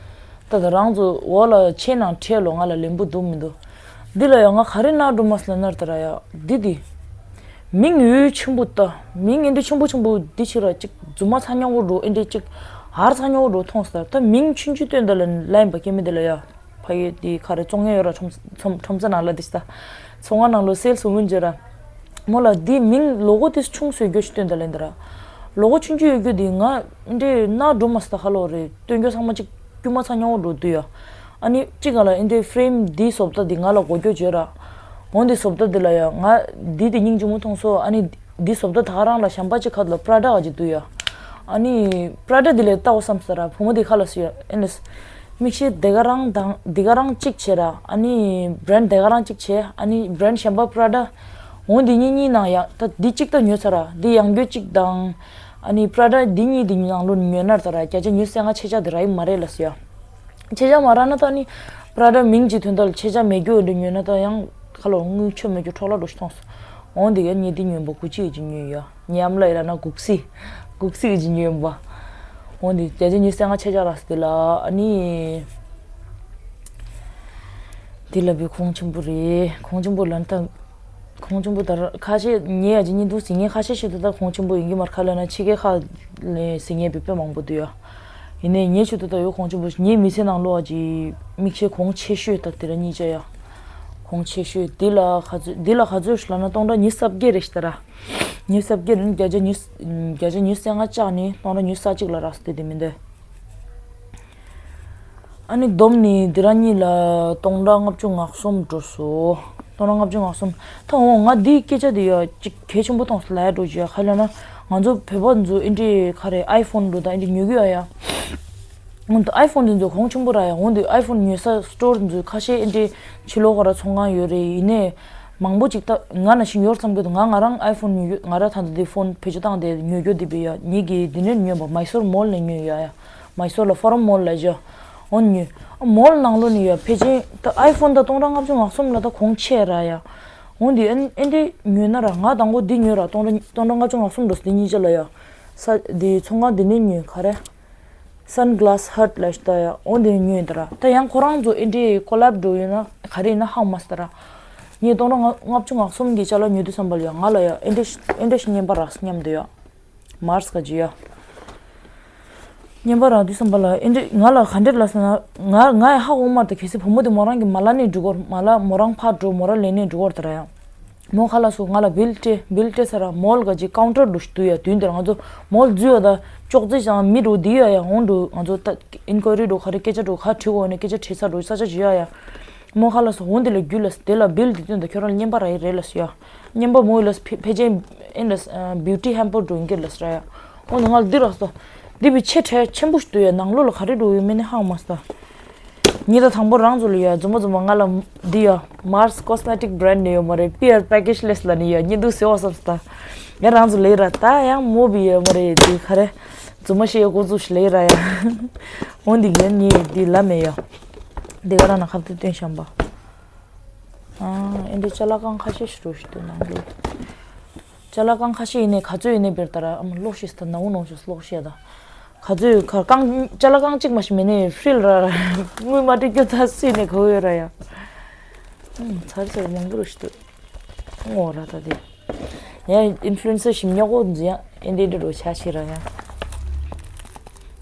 ད་ད་རང་ཚོ་འོ་ལ་ཆེ་ནང་ཁྲེལ་ལོ་ང་ལ་ལེན་པོ་འདུག་མི་འདུག་འདི་ལ་ཡ་ང་ག་རེ་གནང་འགྲོ་མ་སོང་ལ་ནར་ད་ར་ཡ་འདི་དེ། མིང་ཡོད་ཆེན་པོ་ད། མིང་ཨེ་འདྲ་ཆེན་པོ་ཆེན་པོ་འདི་ཕྱི་ར་གཅིག་རྫུན་མ་ཚ་ཉོ་གོ་འགྲོ་ཨེ་འདྲ་གཅིག་ཧར་ཚ་ཉོ་གོ་འགྲོ་མཐོང་ས་ད་མིང་ཆུང་ཆུང་སྟོན་ད་ལ་ལ་ཡིན་པ་སྐྱེ་མི་འདི་ལ་ཡ། ཕ་ཡུལ་དེ་ག་རེ་བཙོང་ཡས་ཡོད་ར་ཁྲོམ་ཁྲོམ་ཁྲོམ་ས་ནང་ལ་དེ་ཤི་ད། ཚོང་ཁང་ནང་ལོ་སེལ་སུ་མུན་འཇོ་ར། མོ་ལ་དེ་མིང་ལོ་གོ་དེ་ཆུང་སོ་རྒྱུ་ཞིག་སྟོན་ད་ལེན་ད་ར། ལོ་གོ་ཆུང་ཆུང་ཡོད་རྒྱུ་དེ་ང་འདྲེ་ན་འགྲོ་མ་སི་ད་ཧ་ལོ་རེད་སྟོན་རྒྱུ་ཚང་མ་གཅིག་དཀྱུས་མ་ཚ་ཉོ་འགྲོ་དུས་ཡ། ཨ་ནི་གཅིག་ག་ལ་ཨེ་འདྲེ་ཧྥི་རེམ་དེ་བཟོ་ལྟ་དེ་ང་ལ་གོ་རྒྱུ་བརྗོད་ར། འོན་དེ་བཟོ་ལྟ་དེ་ལ་ཡ་ང་དེ་དེ་སྙིང་རྗེ་མོ་མཐོང་སོ་ཨ་ནི། འདི་བཟོ་ལྟ་ད་ག་རང་ལ་གཞན་པ་ཅིག་ཁ་ལ་པྲ་ཌ་ག་ཅིག་འདུག་ཡ། ཨ་ནི་པྲ་ཌ་འདི་ལས་ལྟ་བ་བསམ་ས་ར་བུ་མོ་འདི་ཁ་ལ་སུ་ཡ་ཨེ་ནས། མིག་ཤེལ་འདི་ག་རང་དང་འདི་ག་རང་གཅིག་བྱས་ར་ཨ་ནི་བྷ་རན་ཌ་འདི་ག་རང་གཅིག་བྱས་ཨ་ནི་བྷ་རན་ཌ་གཞན་པ་པྲ་ཌ། འོ་འདི་གཉིས་གཉིས་ནང་ཡ་ད་འདི་གཅིག་ད་ཉོས་ཚར་ར་འདི་ཡང་རྒྱུ་གཅིག་དང་། ཨ་ནི་པྲ་ཌ་འདི་གཉིས་འདི་ནང་ལོ་ཉོས་ན་ད་ར་བརྒྱ་ཆ་ཉི་ཤུ་རྩ་ལྔ་ཆད་ཆག་འདི་ར་ཡི་མ་རེད་ལ་སུ་ཡ། ཆད་ཆག་མ་རག་ན་ད་ནི་པྲ་ཌ་མིང་གཅིག་དོན་དག་ལ་ཆད་ཆག་མེད་རྒྱུ་འདྲ་ཉོས་ན་ད་ཡང་ཁ་ལོ་དངུལ་ཆོ་མེད་རྒྱུ་འཕྲོ་བརླག་འགྲོ་ཞིག་མཐོང་སོང་། འོང་འདི་ག་ཉེ་འདི་ཉོན་པོ་དགུ་གཅིག་གི་ཉོས་ཡ་ཉམས་ལ་ཡིན་ན་དགུ་སི་དགུ་སི་གི་ཉོན་པ། འོང་འདི་བརྒྱ་ཆ་ཉི་ཤུ་རྩ་ལྔ་ཆད་ཆག་རག་སི་དེ་ལ་ཨ་ནི། དེ་ལ་བི་གོང་ཆེན་པོ་རེད་གོང་ཆེན་པོ་ལ་ད། གོང་ཆེན་པོ་དར་ཁ་ཤས་ཉེ་ཡ་ཅི་ཉིན་དུ་ཟིང་ངེ་ཁ་ཤས་ཤིག་ཏུ་ད་གོང་ཆེན་པོ་ཡིན་གྱི་མར་ཁ་ལ་ན་ཕྱི་གེ་ཁ་ལས་ཟིང་ངེ་བི་དཔེ་མང་པོ་འདུག་ཡ། ཡིན་ནའི་ཉེ་ཆུ་ཏུ་ད་ཡོད་གོང་ཆེན་པོ་ཉེ་མི་ཚེ་ནང་ལོ་བ་ཅི་མིག་ཤེལ་གོང་ཆེ་ཤོས་ད་དེ་ར་གཉིས་ཆ་ཡ། གོང་ཆེ་ཤོས་འདི་ལ་ག་ཚོད་འདི་ལ་ག་ཚོད་ཤི་ལ་ན་སྟོང་ཕྲག་ཉི་ཤུ་རྩ་བརྒྱད་རེ་ཤི་ད་ར། ཉི་ཤུ་རྩ་བརྒྱད་ནི་བརྒྱ་ཆ་ཉི་བརྒྱ་ཆ་ཉི་ཤུ་རྩ་ལྔ་བཅག་ནི་སྟོང་ཕྲག་ཉི་ཤུ་རྩ་གཅིག་ལ་རག་སྟེ་དེ་མི་འདོད། ཨ་ནི་བསྡོམས་ནི་འདི་ར་གཉིས་ལ་སྟོང་ཕྲག་ལྔ་བཅུ་ང་གསུམ་འགྲོ་སོ། སྟོང་ཕྲག་ལྔ་བཅུ་ང་གསུམ། ད་འོ་ང་འདིའི་སྐད་ཆ་འདི་ཡ་གཅིག་གལ་ཆེན་པོ་མཐོང་སོང་ལབ་ཡ་འགྲོ་རྒྱུ་ཡ་ག་ལབ་ན་ང་ཚོ་བོད་པ་ཚོ་ཨེ་འདྲའི་ག་རེ་ཨའི་ཕོན་འགྲོ་ད་ཨེ་འདྲའི་ཉོ་གི་ཡ་ཡ། འོན་ཏེ་ཨའི་ཕོན་འདི་ཚོ་གོང་ཆེན་པོ་ར་ཡ་འོན་ཏེ་ཨའི་ཕོན་ཉོ་ས་སི་ཊོར་འདི་ཚོ་ཁ་ཤས་ཨེ་འདྲའི་ཕྱི་ལོགས་ག་ར་ཚོང་ཁང་ཡོད་རེད་ཡིན་ནའི། མང་པོ་ཅིག་ད་ང་ནང་བཞིན་ཡོད་བསམ་གྱི་འདུག་ང་ང་རང་ཨའི་ཕོན་ཉོ་ཡོད་ང་ར་ད་ལྟ་འདི་ཕོན་བེད་སྤྱོད་བཏང་སྟེ་ཉོ་རྒྱུ་འདི་བི་ཡ་ཉིད་ཀྱིས་འདི་ནས་ཉོས་པ་མའི་སོར་མོལ་ནས་ཉོས་ཡ་ཡ། མའི་སོར་ལ་ཕོ་རམ་མོལ་ལ་ཇོ། འོ་ཉོས། མོལ་ནང་ལོ་ནས་ཡ་ཕལ་ཆེར་ད་ཨའི་ཕོན་ད་སྟོང་ཕྲག་ལྔ་བཅུ་ང་གསུམ་ལ་ད་གོང་ཆེ་ར་ཡ། འོ་འདི་ཨན་ཨེ་འདི་ཉོས་ན་ར་ང་དང་པོ་འདི་ཉོས་ར་སྟོང་ཕྲག་སྟོང་ཕྲག་ལྔ་བཅུ་ང་གསུམ་འགྲོ་སི་འདི་གཉིས་ཆ་ལ་ཡ། ས་འདི་ཚོང་ཁང་འདི་ནས་ཉོས་ག་རེ། Sunglass Hut ལ་ཤི་ད་ཡ་འོ་འདི་ཉོས་ད་ར་ད་ཡང་ཁོ་རང་ཚོ་ཨེ་འདྲའི་ཀོ་ལེབ་འགྲོ་ཡོད་ན་ག་རེ་ཡིན་ན་ཧང་མ་སི་ད་ར། ངས་སྟོང་ཕྲག་ལྔ་བཅུ་ང་གསུམ་གྱི་ཅ་ལག་ཉོ་དུས་ཙམ་པ་ལ་ཡ་ང་ལ་ཡ་ཨེ་འདྲ་ཨེ་འདྲ་ཞིག་རྔན་པ་རག་སྙམ་དུ་ཡ། མར་སི་ཀ་ཇི་ཡ། རྔན་པ་རག་དུས་ཙམ་པ་ལ་ཨེ་འདྲ་ང་ལ་ག་འདྲ་ལབ་སོང་ན། ང་ང་ཡ་ཧ་གོ་མ་ཐག་གལ་སྲིད་བུ་མོ་དེ་མོ་རང་གི་མ་ལ་ནས་འགྲོ་གོ་མ་ལ་མོ་རང་ཕར་འགྲོ་མོ་རང་ལེན་ནས་འགྲོ་གོ་ད་ར་ཡ། མོ་ཁ་ལག་སོ་ང་ལ་བིལ་སྤྲད་བིལ་སྤྲད་ས་ར་མོལ་ག་ཅིག་ཀའུན་ཊར་འདུག་ཤི་འདུག་ཡ། དུས་འདིར་ང་ཚོ་མོལ་འཛུལ་ཡ་ད་ཅོག་ཙེ་ཞང་མི་འགྲོ་འདི་ཡ་ཡ་འོང་འགྲོ་ང་ཚོ་ད་ཨིན་ཀོ་རི་འགྲོ་ག་རེ་སྐད་ཆ་འགྲོ་ག་བྲིས་གོ་ནས་སྐད་ཆ་དྲིས་ས་འགྲོ་ས་ཆ་ཇི་ཡ་ཡ། མོ་ཁ་ལག་སོ་འོང་འདི་ལ་རྒྱུ་ལ་དེ་ལ་བིལ་འདི་དོན་ད་ཁྱོད་རང་ལ་རྔན་པ་ར་ཡི་རེད་ལ་སོ་ཡ། རྔན་པ་མོ་ཡི་ལ་ཕེ་ཕེ་ཅན་ཨིན་ལ་བིའུ་ཊི་ཧེམ་པར་འགྲོ་ཡིན་གི་ལ་སོ་ར་ཡ། འོང་ནི་ང་ལ་འདི་ར་སོ། འདི་བི་ཆེ་ཕྲ་ཆེན་པོ་ཞིག་འདུག་ཡ། ནང་ལོགས་ལ་ག་རེ་འགྲོ་ཡོད་མེད་ནི་ཧང་མ་སོ། ཉི་ཟླ་དང་པོ་རང་ཚོ་ལ་ཡ་རྫུན་མ་རྫུན་མ་ང་ལ་འདི་ཡ་མར་སི་ཀོ་སི་མེ་ཊིག་བྷི་རེན་ཌི་ནས་ཡོད་མ་རེད། པི་ཨར་པེ་ཀེ་ཇི་ལས་ལ་ནི་ཡ་ཉི་འདུག་ཟེར་བ་བསམ་སྟ། ཡ་རང་ཚོ་ལས་ར་ད་ཡང་མོ་བི་ཡ་མ་རེད་འདི་ག་རེ། རྫུན་མ་བཤད་ཡ་འགོ་འཛུགས་ཤིག་ལས་ར་ཡ། འོ་འདི་ངན་ཉི་འདི་ལ་མེད་ཡ། འདི་ག་རང་ན་ཁ་ཏུ་སྟོན་བཤམས་པ། ཨ་ཨེ་འདྲའི་ཅ་ལག་ཁང་ཁ་ཤས་ཤིག་འགྲོ་ཞིག་འདུག་ནང་ལོགས། ཅ་ལག་ཁང་ཁ་ཤས་ཡིན་ནའི་ག་ཚོད་ཡིན་ནའི་བེར་ལྟར་ཨ་མ་ལོག་ཤེས་ད་ནའུ་ནོ་ཤེས་ལོག་ཤེས་ད། ག་ཚོད་ཁ་རྐང་ཅ་ལག་རྐང་གཅིག་མ་ཞིག་མེད་ནའི་ཧྥི་རི་ལ་ར་དངུལ་མ་སྤྲད་རྒྱུ་ད་སུས་ནས་གོ་ཡོད་ར་ཡ། ཨུམ་ཚར་ཚར་མང་པོ་རུ་ཞིག་འདུག་ངོ་ར་ད་དེ། ཡང་ཨིན་ཕུ་ལུ་ཨེན་སར་ཞིག་ཉོ་གོ་འཛི་ཡང་ཨེ་འདྲེ་འདྲེ་རུ་ཆ་ཤི་ར་ཡ།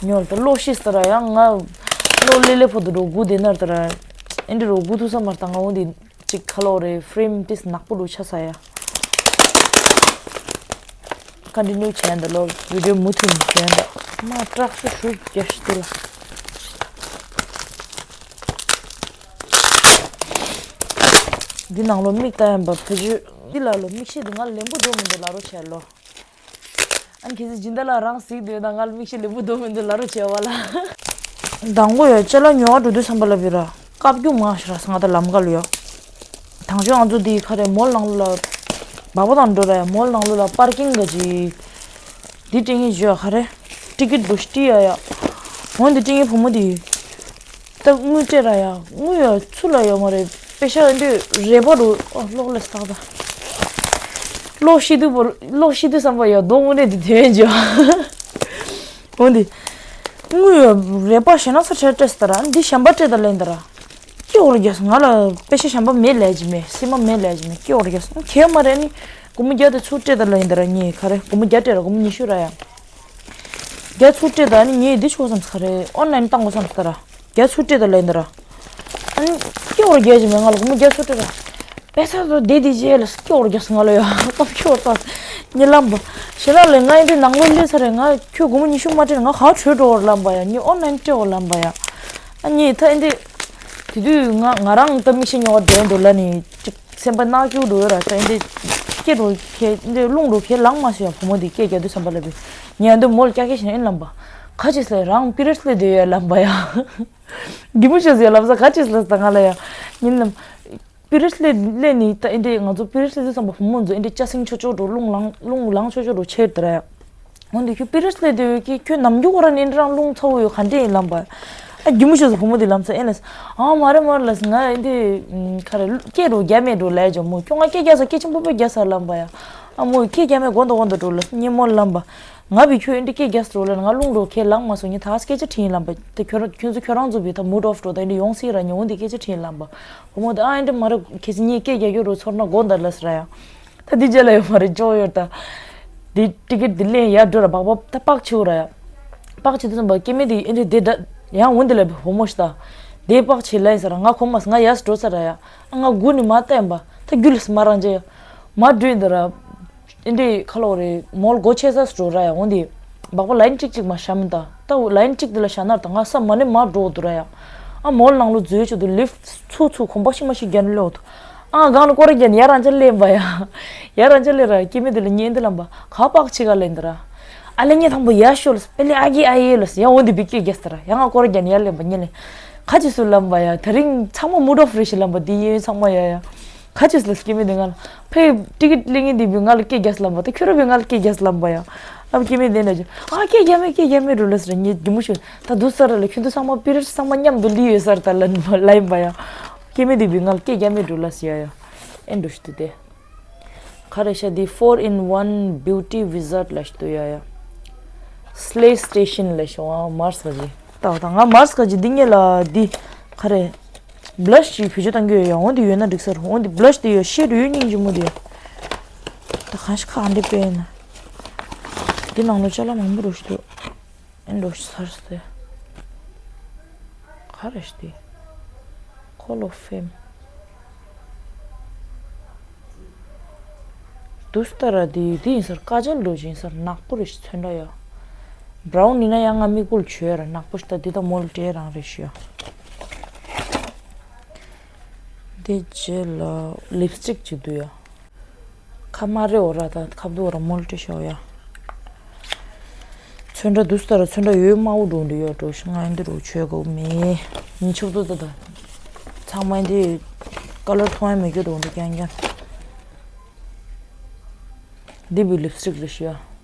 ཉོ་ལ་ད་ལོག་ཤེས་ད་ར་ཡ་ང་ལོ་ལེ་ལེ་ཕོ་དུ་རུ་དགུ་དེ་ནར་ད་ར་ཨེ་འདྲེ་རུ་དགུ་ཐུག་ས་མར་ད་ང་འོང་དེ། གཅིག་ཁ་ལོ་རེ་ཧྥི་རེམ་ཏིས་ནག་པོ་རུ་ཆ་ས་ཡ། ཀོན་ཊི་ནིའུ་བྱས་འདི་ལོ་བི་ཌིའོ་མུ་མཐུད་ནས་བྱས་འདི། མ་དྲག་ཤོས་ཤུགས་རྒྱག་ཤི་དེ་ལ། འདི་ནང་ལོ་མིག་ལྟ་ཡན་པ་བེད་སྤྱོད་འདི་ལ་ལོ་མིག་ཤེལ་འདི་ང་ལེན་པོ་འགྲོ་མི་འདུག་ལ་རོ་བྱས་ལོ། ཨ་ནི་ཁྱེད་ཚོས་སྦྱིན་བདག་ལ་རང་གཟིགས་སྡོད་དང་ང་ལ་མིག་ཤེལ་ལེན་པོ་འདུག་མི་འདུག་ལ་རོ་བྱས་བ་ལ། དང་པོ་ཡོད་ཅ་ལག་ཉོ་བ་འགྲོ་དུས་བསམ་པ་ལ་བི་ར་བཀའ་བརྒྱུད་མ་ཤི་ར་ས་ང་ད་ལམ་ཀ་ལུ་ཡོད། དང་ཤོས་ང་ཚོ་འདི་ག་རེ་མོལ་ནང་ལོགས་ལ་བག་པ་དང་འགྲོ་ར་ཡ་མོལ་ནང་ལོགས་ལ་པར་ཀིང་ག་ཅི། འདི་སྤྲད་ངེས་བརྗོད་ག་རེ་ཊི་ཀེ་ཊི་འགྲོ་ཤི་ཡ་ཡ། འོན་འདི་སྤྲད་ངེས་བུ་མོ་འདི། ད་དངུལ་སྤྲད་ར་ཡ་དངུལ་ཡ་ཚུར་ལ་ཡོད་མ་རེད་པེ་ཤ་འདི་རེ་པ་རུ་ཨ་ལོག་ལས་སྟག་ད། ལོག་ཤི་དུས་བོ་ལོག་ཤི་དུས་བསམ་པ་ཡ་རྡོ་དངོས་གནས་འདི་དོན་བརྗོད། འོན་ཏེ། དངུལ་རེ་པ་ཞེ་ན་ས་ཁྲལ་སྤྲད་སྟ་ར་འདི་གཞན་པ་སྤྲད་ད་ལེན་ད་ར། སྐྱེ་བོར་རྒྱས་ང་ལ་པེ་ཤ་གཞན་པ་མེད་ལས་ཀྱི་མེད་སྲིད་མ་མེད་ལས་ཀྱི་མེད་སྐྱེ་བོར་རྒྱས་ཁྱེད་མ་རེད་ནི། སྒོར་མོ་བརྒྱ་དེ་ཚུར་སྤྲད་ད་ལེན་ད་ར་ངས་ག་རེ་སྒོར་མོ་བརྒྱ་སྤྲད་ར་སྒོར་མོ་ཉི་ཤུ་ར་ཡ། བརྒྱ་ཚུར་སྤྲད་ད་ནི་ངས་འདི་ཆོག་བསམ་ས་རེད་ཨོན་ལན་བཏང་དགོས་བསམ་སྟ་ར། བརྒྱ་ཚུར་སྤྲད་ད་ལེན་ད་ར། ཨ་ནི་སྐྱེ་བོར་རྒྱས་ཀྱི་མེད་ང་ལ་སྒོར་མོ་བརྒྱ་ཚུར་སྤྲད་ད། པེ་ས་དོ་དེ་དེ་རྗེས་ལ་སྐྱོར་རྒྱ་སོང་ང་ལ་ཡ་སྟབས་ཤོར་ཏོ། ཉི་ལམ་པ། ཞེ་ན་ལས་ང་ཡིན་དུས་ནང་ལོ་སླེབས་ས་རེད་ང་ཁྱོད་སྒོར་མོ་ཉི་ཤུ་མ་སྤྲད་ང་ག་བྲོས་འགྲོ་བར་ལམ་པ་ཡ་ཉི་ཨོན་ལན་སྤྲད་བར་ལམ་པ་ཡ། ཨ་ཉི་ད་ཨེ་འདི། དེ་དུས་ང་ང་རང་ད་མིག་ཤེལ་ཉོ་བར་བསྡད་འདུག་ལ་ནི་ཅིག་སེམས་པ་ནག་སྐྱུག་འགྲོ་ཡོད་ར་ད་ཨེ་འདི། སྐད་འགྲོ་ཁྱེད་ཨེ་འདི་རླུང་འགྲོ་ཁྱེད་ལངས་མ་སོང་ཡ་བུ་མོ་འདི་སྐད་རྒྱག་དུས་བསམ་པ་ལ་བི། ཉན་དུ་མོལ་ཀྱག་ཀྱག་བྱས་ན་ཨེ་ལམ་པ། ཁ་ཅིག་སླེ་རང་པི་རེད་སླེ་དུས་ཡ་ལམ་པ་ཡ། གི་མོ་ཤེས་ཡ་ལམ་ས་ཁ་ཅིག་སླེ་ད་ང་ལ་ཡ། ཉིན་ལམ། པི་རི་སི་ལི་ལས་ནི་ད་ཨེ་འདྲས་ང་ཚོ་པི་རི་སི་ལི་དུས་ཙམ་པ་བུ་མོ་ཚོ་ཨེ་འདྲས་སྐྱ་སེང་ཆོ་ཆོ་འགྲོ་རླུང་ལངས་རླུང་ལངས་ཆོ་ཆོ་འགྲོ་ཆེར་དེ་ར་ཡ། འོན་ཏེ་ཁྱོད་པི་རི་སི་ལི་དུས་ཀྱི་ཁྱོད་ནམ་རྒྱུན་ཁོ་ར་ནི་ཨེ་འདྲས་རང་རླུང་ཚ་བོ་ཡོད་ག་འདྲས་ཡིན་ལམ་པ། ཨ་རྒྱུ་མོ་ཤོད་སོ་བུ་མོ་དེ་ལམ་ས་ཨེ་ལས། ཨ་མ་རེད་མ་རེད་ལས་ང་ཨེ་འདྲས་ཁ་རེ་སྐད་རོ་རྒྱ་མེད་འགྲོ་ལས་ཇོ་མོ་ཁྱོད་ང་སྐད་རྒྱ་ས་སྐད་ཆེན་པོ་པོ་རྒྱ་ས་ལམ་པ་ཡ། ཨ་མོ་སྐད་རྒྱ་མེད་གོ་འདོ་གོ་འདོ་འགྲོ་ལས་ཉེ་མོ་ལམ་པ། ང་བི་ཁྱོད་ཨེ་འདྲས་སྐད་རྒྱ་ས་འགྲོ་ལས་ང་རླུང་འགྲོ་ཁས་ལངས་མ་སོང་ཉི་ད་སྐད་ཆ་དྲིས་ཡིན་ལམ་པ་དེ་ཁྱོད་ར་ཁྱོད་ཚོ་ཁྱོད་རང་ཚོ་བི་ད་མུ་ཌི་ཨོཕ་འགྲོ་ད་ཨེ་འདྲས་ཡོང་སྲིད་ར་ཉོ་འོང་དེ་སྐད་ཆ་དྲིས་ཡིན་ལམ་པ། བུ་མོ་དེ་ཨ་ཨེ་འདྲས་མ་རེད་ཁྱེད་ཚོ་གཉིས་སྐད་རྒྱག་རྒྱུ་རུ་ཚོར་ན་དགོངས་དག་ལབ་ཟེར་ཡ། ད་འདི་རྗེས་ལ་ཡོད་མ་རེད་ཅོ་ཡོད་ད། འདི་ཊི་ཀེ་ཊི་འདི་ལེན་ཡར་འགྲོ་ར་སྦག་སྦག་ད་པག་ཆེ་བོ་ར་ཡ། པག་ཆེ་དུས་ཙམ་པ་སྐྱེ་དམན་འདི་ཨེ་འདྲས་དེ་འདྲ་ཡང་འོང་འདི་ལ་བུ་མོ་ཞིག་ད། དེ་པག་ཆེ་ལ་ཡིན་ས་ར་ང་གོ་མ་སོང་ང་ཡར་འགྲོ་ས་ར་ཡ། ཨ་ང་སྒུག་ནི་མ་བལྟས་པ་ད་རྒྱུ་ལས་མ་རང་རྗེ་ཡ། མ་འགྲོ་འདི་ར། ཨེ་འདྲས་ཁ་ལོ་རེད་མོལ་སྒོ་ཕྱེ་ས་སུ་འགྲོ་ར་ཡ་འོང་དེ། སྦག་པ་ལའིན་གཅིག་གཅིག་མ་ཤ་མི་ད། ད་ལའིན་གཅིག་དེ་ལ་ཤ་ན་ད་ང་ས་མ་ནི་མ་འགྲོ་འདུག་ར་ཡ། ཨ་མོལ་ནང་ལོ་འཛུལ་ཆུ་དུ་ལིཕ་ཚུ་ཚུ་གོམ་པ་ཤི་མ་ཤི་རྒྱ་ནི་ལོ་དུ། ཨ་གང་ལ་སྐོར་རྒྱ་ནི་ཡ་རང་ཅ་ལེན་པ་ཡ། ཡ་རང་ཅ་ལེ་ར་སྐྱེ་མི་དེ་ལ་ཉན་དེ་ལམ་པ་ག་པག་ཆེ་ག་ལེན་དེ་ར། ཨ་ལེ་ཉེ་དང་པོ་ཡ་ཤོ་ལ་སྤེ་ལེ་ཨ་གི་ཨ་ཡེ་ལ་ཡ་འོང་དེ་བི་ཀྱེ་རྒྱ་སྟ་ར་ཡ་ང་སྐོར་རྒྱ་ནི་ཡ་ལེན་པ་ཉེ་ལེ། ཁ་ཅིག་སུ་ལམ་པ་ཡ་དེ་རིང་ཚང་མ་མུ་ཌི་ཨོཕ་རེ་ཤི་ལམ་པ་དེ་ཡེ་ཚང་མ་ཡ་ཡ། ཁ་ཅིག་ལ་སྐྱེ་མི་དེ་ང་ལ། ཕའི་ཊི་ཀེ་ཊི་ལེན་གྱི་འདི་བི་ང་ལ་སྐད་རྒྱག་ལམ་པ་ད་ཁྱོད་ར་བི་ང་ལ་སྐད་རྒྱག་ལམ་པ་ཡ། ཨ་སྐྱེ་མི་དེ་ན་ཅི། ཨ་སྐད་རྒྱ་མེད་སྐད་རྒྱ་མེད་འགྲོ་ལ་ཟེར་ངས་རྒྱུ་མོ་ཤོད་ད་དུ་ས་ར་ལ་ཁྱོད་དུ་ཚང་མ་པི་རི་ཚང་མ་མཉམ་དུ་ལི་ཡོད་ས་ར་ད་ལ་ལ་ཡིན་པ་ཡ། སྐྱེ་མི་དེ་བི་ང་ལ་སྐད་རྒྱ་མེད་འགྲོ་ལ་ཟེར་ཡ་ཡ། ཨེ་འགྲོ་ཤི་དུ་དེ། ཁ་རེ་ཤ་དེ་four in one beauty wizard ལ་ཤི་དུ་ཡ་ཡ། སླེ་སི་ཊེ་ཤན་ལ་ཤོ་ཨ་མར་སི་ཀ་ཇི། ད་ད་ང་མར་སི་ཀ་ཇི་འདི་ངེ་ལ་འདི། ཁ་རེ། བྷི་ལ་ཤི་ཅིག་བེད་སྤྱོད་གཏང་གི་ཡོད་ཡ། འོ་འདི་ཡོད་ན་འགྲིག་ས་རེད། འོ་འདི་བྷི་ལ་ཤི་དེ་ཡོད། ཤེད་ཡོད་སྙིང་རྗེ་མོ་དེ་ཡ། ད་གང་ཞིག་ཁ་འདི་པས་ན། འདི་ནང་ལོ་ཅ་ལག་མང་པོ་རུ་ཞིག་འདུག་ཨེ་འགྲོ་ཚར་སྟེ། ག་རེ་ཞིག་དེ། ཁོ་ལོ་ཧྥེམ། དུས་ལྟར་ར་དེ་དེ་ཡིན་སར་ཀ་ཇལ་འགྲོ་ཡིན་སར་ནག་པོ་རེ་ཞིག་ཚོན་འདྲ་ཡོད། བྷ་རའུན་ཡིན་ན་ཡང་ང་མིག་སྤུ་ལ་བྱོས་ར་ནག་པོ་ཞིག་ད་འདི་ད་མོལ་ཏྲེ་རང་རེ་ཞིག་ཡོད། འདི་རྗེས་ལ་ལིབ་སི་ཊིག་ཅིག་འདུག་ཡ། ཁ་མ་རེ་འོ་ར་ད་ཁབ་ཏུ་འོ་ར་མོལ་ཏྲེ་ཤོག་ཡ། ཚོན་ཁྲ་དུས་ལྟར་ཚོན་ཁྲ་ཡོད་དམར་པོ་འགྲོ་འདི་ཡོད་འགྲོ་ཤི་ང་འདི་རུ་བྱོས་དགོས་མེད། ཉིན་ཆུབ་ཏུ་ད་ད། ཚང་མ་འདི་ཀ་ལར་མཐོང་ཡ་མེད་རྒྱུ་འགྲོ་འདི་རྐྱང་རྐྱང་། འདི་བི་ལིབ་སི་ཊིག་རེ་ཤི་ཡ།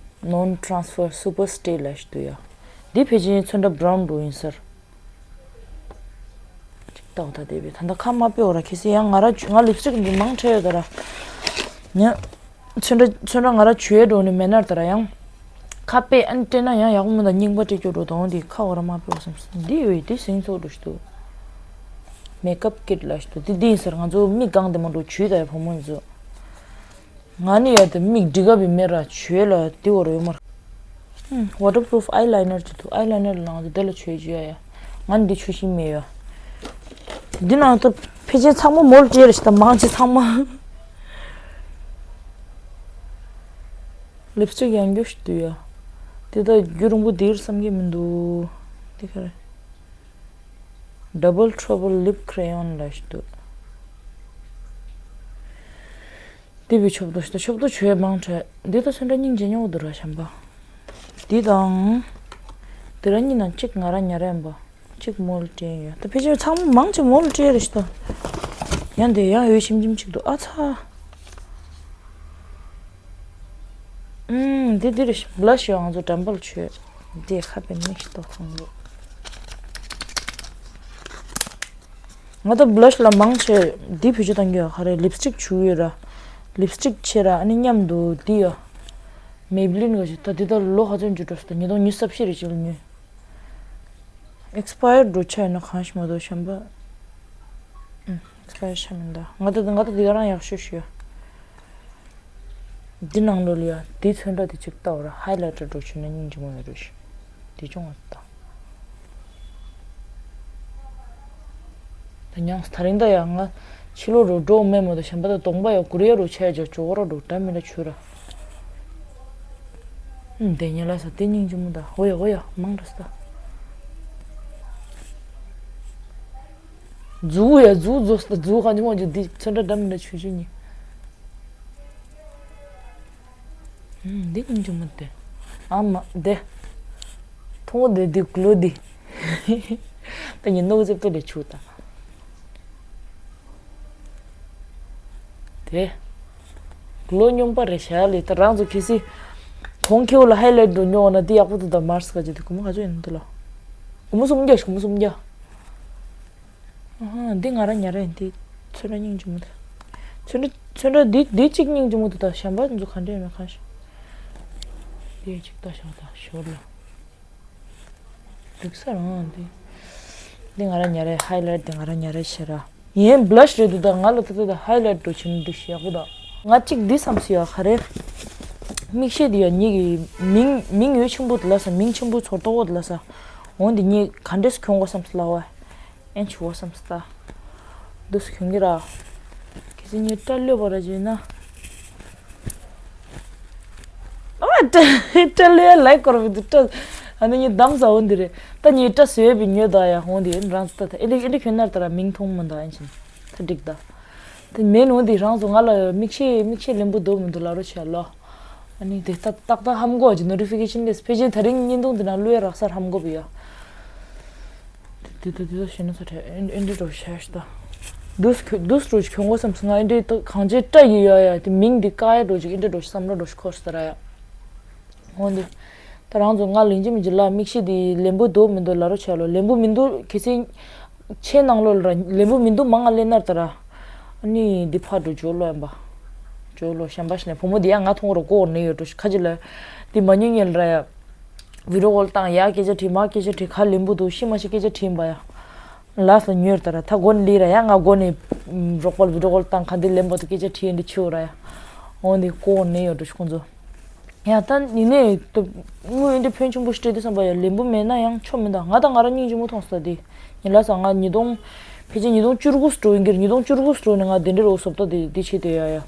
Non Transfer Super Stay ལ་ཤི་འདུག་ཡ། འདི་ཕལ་ཆེར་ཚོན་ཁྲ་བྷ་རའུན་འགྲོ་ཡིན་སར། ཅིག་ལྟ་འོ་ད་དེ་བས་ད་ལྟ་ཁ་མ་དཔེ་འོ་ར་ཁེ་སི་ཡང་ང་ར་ང་ལིབ་སི་ཊིག་འདི་མང་ཆེ་ཡོད་ད་ར། ཉ། ཚོན་ཁྲ་ཚོན་ཁྲ་ང་ར་བྱོས་འགྲོ་ནི་མེད་ན་ད་ར་ཡང་། ཁ་དཔེ་ཨན་སྤྲད་ན་ཡང་ཡག་པོ་མི་འདུག་སྙིང་པ་སྤྲད་རྒྱུ་འགྲོ་དང་འདི་ཁ་འོ་ར་མ་དཔེ་འོ་བསམ་སོང་འདི་བས་འདི་སིང་ཚོགས་འགྲོ་ཞིག་འདུག་མེག་ཨབ་ཀིཊ་ལ་ཞིག་འདུག་འདི་འདི་ཡིན་སར་ང་ཚོ་མི་གང་དེ་མ་འགྲོ་བྱོས་ད་ཡ་བུ་མོ་ཡིན་ཚོ། ང་ནི་ཡ་དེ་མིག་འབྲི་ག་བི་མེ་ར་བྱོས་ལ་དེ་འོ་ར་ཡོད་མ་ར། ཧུམ། ཝ་ཊར་པུ་རུཕ་ཨའི་ལའི་ནར་ཅིག་འདུག་ཨའི་ལའི་ནར་ལ་ང་ཚོ་དེ་ལ་བྱོས་བྱོས་ཡ་ཡ། ང་ནི་འདི་ཆུ་ཤིང་མེད་ཡ། འདི་ནང་དུ་ཕལ་ཆེར་ཚང་མ་མོལ་ཏྲེ་རེ་ཞིག་དང་མང་ཆེ་ཚང་མ། ལིབ་སི་ཊིག་ཡང་རྒྱུ་ཞིག་འདུག་ཡ། དེ་ད་རྒྱུ་རིང་པོ་འདིར་བསམ་གྱི་མི་འདུག་འདི་ག་རེ། Double Trouble Lip Crayon ལ་ཞིག་འདུག་འདི་བི་ཆོབ་ཏོ་ཞིག་ད་ཆོབ་ཏོ་བྱོས་མང་ཆེ། འདི་ད་ཚོན་ཁྲ་སྙིང་རྗེ་ཉོ་འདུག་ར་བྱམས་པ། འདི་དང་། དེ་ར་གཉིས་ནང་གཅིག་ང་ར་ཉ་ར་ཡིན་པ། གཅིག་མོལ་ཏྲེ་ཡོད་ད་ཕལ་ཆེར་ཚང་མ་མང་ཆེ་མོལ་ཏྲེ་རེ་ཞིག་ད། ཡང་དེ་ཡང་འོད་ཆེམ་ཆེམ་ཅིག་འདུག་ཨ་ཚ། ཨུམ། འདི་འདི་རེ་ཞིག་བྷི་ལ་ཤི་ཡོད་ང་ཚོ་འགྲམ་པར་བྱོས། འདི་ཁ་པའི་མིག་ཞིག་ཏོག་ཁང་གི། ང་ད་བྷི་ལ་ཤི་ལ་མང་ཆེ་འདི་བེད་སྤྱོད་གཏང་གི་ཡོད་ག་རེ་ལིབ་སི་ཊིག་བྱུག་ཡོད་ར། ལིབ་སི་ཊིག་ཆེ་ར་ཨ་ནི་མཉམ་དུ་འདི་ཡ། མེ་བྷི་ལིན་ག་ཞིག་ད་འདི་ད་ལོ་ག་ཚོད་འཇུ་འགྲོ་སོང་ད་ཉིས་སྟོང་ཉི་ཤུ་རྩ་བཞི་རེ་ཅིག་ལ་ཉོས། ཨེག་སི་པ་ཡར་འགྲོ་ཆ་ཡོད་ན་གང་ཞིག་མ་གཏོགས་གཞན་པ། ཨེག་སི་པ་ཡར་ཆ་མི་འདུག་ང་ད་ང་ད་འདི་ག་རང་ཡག་ཤོས་ཤིག་ཡོད། འདི་ནང་ལོགས་ལ་ཡ་འདི་ཚོན་ཁྲ་འདི་གཅིག་ལྟ་བར་ཧའི་ལའི་ཊར་འགྲོ་བྱུང་ན་སྙིང་རྗེ་མོ་ཡོད་རེད་ཤག་འདི་ཅུང་བ་ལྟ། ད་མྱངས་ད་རིང་ད་ཡ་ང་ཕྱི་ལོགས་རུ་འགྲོ་མེད་མོ་ད་གཞན་པ་ད་གདོང་པ་ཡ་གུར་ཡ་རུ་ཆ་ཡ་ཇ་ཇོ་གོ་ར་རུ་འདྲ་མི་འདྲ་བྱུ་ར། ཨུམ། དེ་ཉེ་ལ་ས་དེ་སྙིང་རྗེ་མོ་ད་ཧོ་ཡ་ཧོ་ཡ་མང་ར་ས་ད། མཛུ་གུ་ཡ་མཛུ་གུ་རྫོགས་སོང་ད་མཛུ་གུ་གང་ཅི་མང་ཅི་འདི་ཚོན་ཁྲ་འདྲ་མི་འདྲ་ཆུང་ཆུང་གཉིས། ཨུམ། འདི་སྙིང་རྗེ་མོ་དེ། ཨ་མ་དེ། ཐུང་ངུ་དེ་འདི་གློ་འདི། ད་ཉིན་ནོག་ཟེབ་ཏོ་ལས་ཆུ་ད། དེ། གློ་སྙོམས་པ་རེད་ཤག་ལས་ད་རང་ཚོ་གལ་སྲིད། གོང་ཁེ་བོ་ལ་ཧའི་ལའི་ཊ་འགྲོ་མྱོང་ན་འདི་ཡག་པོ་འདུག་ད་མར་སི་ཀ་ཅིག་འདི་སྒོར་མོ་ག་ཚོད་ཡིན་འདི་ལ། སྒོར་མོ་སུམ་བརྒྱ་ཞིག་སྒོར་མོ་སུམ་བརྒྱ། ཨ་འདི་ང་རང་ཉར་ཡིན་འདི། ཚོན་ཁྲ་སྙིང་རྗེ་མོ་འདི། ཚོན་ཁྲ་ཚོན་ཁྲ་འདི་འདི་གཅིག་སྙིང་རྗེ་མོ་འདུག་ད་གཞན་པ་འདི་ཚོ་ག་འདྲ་ཡོད་མེད་གང་ཤེས། འདི་གཅིག་ལྟ་ཤོག་ད་ཞོར་ལ། འདུག་ས་རང་འདི། འདི་ང་རང་ཉར་ཡ་ཧའི་ལའི་ཊ་འདི་ང་རང་ཉར་ཡ་ཤེས་ར། ཡིན་བྷི་ལ་ཤི་རེད་འདུག་ད་ང་ལ་ད་ད་ད་ཧའི་ལའི་ཊ་འགྲོ་བྱེད་མི་འདུག་ཤེས་ཡག་པོ་ད། ང་གཅིག་འདི་བསམ་སོང་ཡ་ག་རེ། མིག་ཤེལ་འདི་ཡ་ཉིད་ཀྱི་མིང་མིང་འོད་ཆེན་པོ་འདི་ལ་ས་མིང་ཆེན་པོ་ཚོར་ཏོག་པོ་འདི་ལ་ས། འོ་འདི་ཉིད་ག་འདྲས་སུ་གྱོང་གོ་བསམ་སོང་ལ་བ། ཨེན་ཆུ་བ་བསམ་སྟ། འདུག་སུ་གྱོང་གི་ར། ཁྱེད་ཚོ་ངའི་སྐྲ་ལོས་པ་ར་བྱས་ན། ཨ་སྐྲ་སྐྲ་ལོས་ལའི་ཀོར་བི་འདུག་སྐྲ། ཨ་ནི་ངའི་འདམ་ཟ་འོ་འདི་རེད། ད་ངའི་སྐྲ་ཟོས་པའི་ཉོས་ད་ཡ་འོ་འདི་རང་ཚོ་ད་ད་ཨེ་འདྲི་ཨེ་འདྲི་ཁྱོད་ནར་ད་ར་མིང་མཐོང་མི་འདུག་ཨེན་ཆིན། ད་འགྲིག་ད། དེ་མེད་ནོ་འདི་རང་ཚོ་ང་ལ་མིག་ཤེལ་མིག་ཤེལ་ལེན་པོ་འདུག་མི་འདུག་ལ་རོ་བྱས་ལོ། ཨ་ནི་དེ་ད་ཏག་ཏག་ཧམ་གོ་ཅི་ནོ་ཊི་ཕི་ཀེ་ཤན་ལས་ཕལ་ཆེར་ད་རིང་བརྙན་ཐུང་འདི་ནང་བླུགས་ཡ་རག་སར་ཧམ་གོ་བི་ཡ། དེ་དེ་དེ་ཞེ་ན་ས་ཁྲ་ཨེ་འདྲི་འགྲོ་ཤ་ཤ་ད། དུས་དུས་རུ་ཁྱོད་ངོ་བསམ་སོང་ང་ཨེ་འདྲི་ད་གང་ཅི་སྐྲ་ཡི་ཡ་ཡ་དེ་མིང་འདི་ཀ་ཡ་འགྲོ་ཅིག་ཨེ་འདྲི་འགྲོ་ཤ་བསམ་བློ་འགྲོ་ཤ་འཁོར་ས་ར་ཡ། འོ་འདི། ད་རང་ཚོ་ང་ལིན་ཅི་མི་ཅི་ལ་མིག་ཤེལ་འདི་ལེན་པོ་འདུག་མི་འདུག་ལ་རོ་བྱས་ལོ་ལེན་པོ་མི་འདུག་ཁྱེད་ཚེ། ཆེ་ནང་ལོ་ལ་ལེན་པོ་མི་འདུག་མང་ང་ལེན་ནར་ད་ར། ཨ་ནི་འདི་ཕ་འགྲོ་ཇོ་ལོ་ཡན་པ། ཇོ་ལོ་གཞན་པ་ཞིག་ནས་བུ་མོ་འདི་ཡང་ང་མཐོང་རོ་ཀོ་ནས་ཡོད་འགྲོ་ཁ་ཅིག་ལ། འདི་མ་ཉུང་ཉེ་ལ་ར་ཡ། བི་རོ་ཀོལ་བཏང་ཡ་སྐད་ཆ་དྲིས་མ་སྐད་ཆ་དྲིས་ག་ལེན་པོ་འདུག་ཤི་མ་ཤི་སྐད་ཆ་དྲིས་པ་ཡ། ལགས་སོ། ཉོས་ད་ར་ད་སྒོ་ནས་ལི་ར་ཡ། ང་སྒོ་ནས་རོགས་པ་ལ་བི་ཌིའོ་ཀོལ་བཏང་ག་འདི་ལེན་པ་དུ་སྐད་ཆ་དྲིས་འདི་ཆེ་བོ་ར་ཡ། འོ་འདི་ཀོ་ནས་ཡོད་འགྲོ་ཁོང་ཚོ། ཡ་ད་ཡིན་ནས་དངུལ་འདི་ཕོན་ཆེན་པོ་སྤྲད་དུས་བསམ་པ་ཡ་ལེན་པོ་མེད་ན་ཡང་ཆོ་མི་འདུག་ང་ད་ང་ར་སྙིང་རྗེ་མོ་མཐོང་སོང་ད་འདི། ཡིན་ལགས་སོ། ང་ཉིས་སྟོང་ཕལ་ཆེར་ཉིས་སྟོང་བཅུ་དགུ་སྤྲོ་ཡིན་གྱི་རེད། ཉིས་སྟོང་བཅུ་དགུ་སྤྲོ་ནས་ང་འདི་འདྲ་རོགས་སོབ་ད་འདི་འདི་བྱེད་དེ་ཡ་ཡ།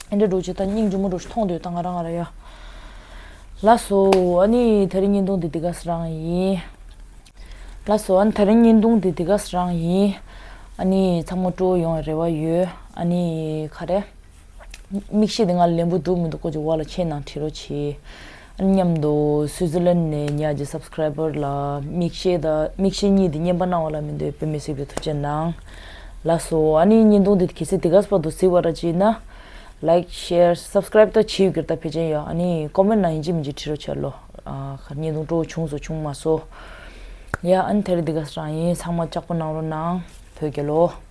ཨེ་འདྲ་འགྲོ་ཅིག་ད་སྙིང་རྗེ་མོ་འགྲོ་ཞིག་མཐོང་འདོད་ད་ང་རང་ང་ར་ཡ། ལགས་སོ། ཨ་ནི་དེ་རིང་བརྙན་ཐུང་འདི་འདི་ག་སེ་རང་ཡིན། ལགས་སོ། ཨ་ནི་དེ་རིང་བརྙན་ཐུང་འདི་འདི་ག་སེ་རང་ཡིན། ཨ་ནི་ཚང་མ་སྤྲོ་ཡོང་བའི་རེ་བ་ཡོད། ཨ་ནི་ག་རེ། མིག་ཤེལ་འདི་ང་ལེན་པོ་འདུག་མི་འདུག་ཀོ་ཅིག་བ་ལ་ཁྱེད་ནང་བྲིས་རོགས་བྱེད། ཨ་ནི་མཉམ་དུ་སུའི་ཛི་ལན་ནས་ཉག་གི་སབ་སི་ཀ་རའི་བར་ལ་མིག་ཤེལ་དང་མིག་ཤེལ་གཉིས་འདི་རྔན་པ་གནང་བ་ལ་མི་འདོད་དཔེ་མི་སྲིད་པའི་ཐུགས་རྗེ་གནང་། ལགས་སོ། ཨ་ནི་བརྙན་ཐུང་འདི་གལ་སྲིད་འདི་ག་སེ་བར་དུ་གཟིགས་པ་ར་ཅིག་ན། ལའིཀ་ཤེར་སབ་སི་ཀ་རའིབ་ད་བྱེད་ཡོད་ཀྱི་རེད་ད་ཕལ་ཆེར་ཡོད། ཨ་ནི་ཀོ་མེན་ནང་ཡིན་གཅིག་མིན་གཅིག་བྲིས་རོགས་བྱས་ལོ། ཨ་ཁ་བརྙན་ཐུང་སྤྲོ་བོ་བྱུང་སོ་བྱུང་མ་སོ། ཡ་ཨ་ནི་དེ་རིང་འདི་ག་སེ་རང་ཡིན། ཚང་མ་ལྕགས་པོ་གནང་རོགས་གནང་། བོད་རྒྱལ་ལོ།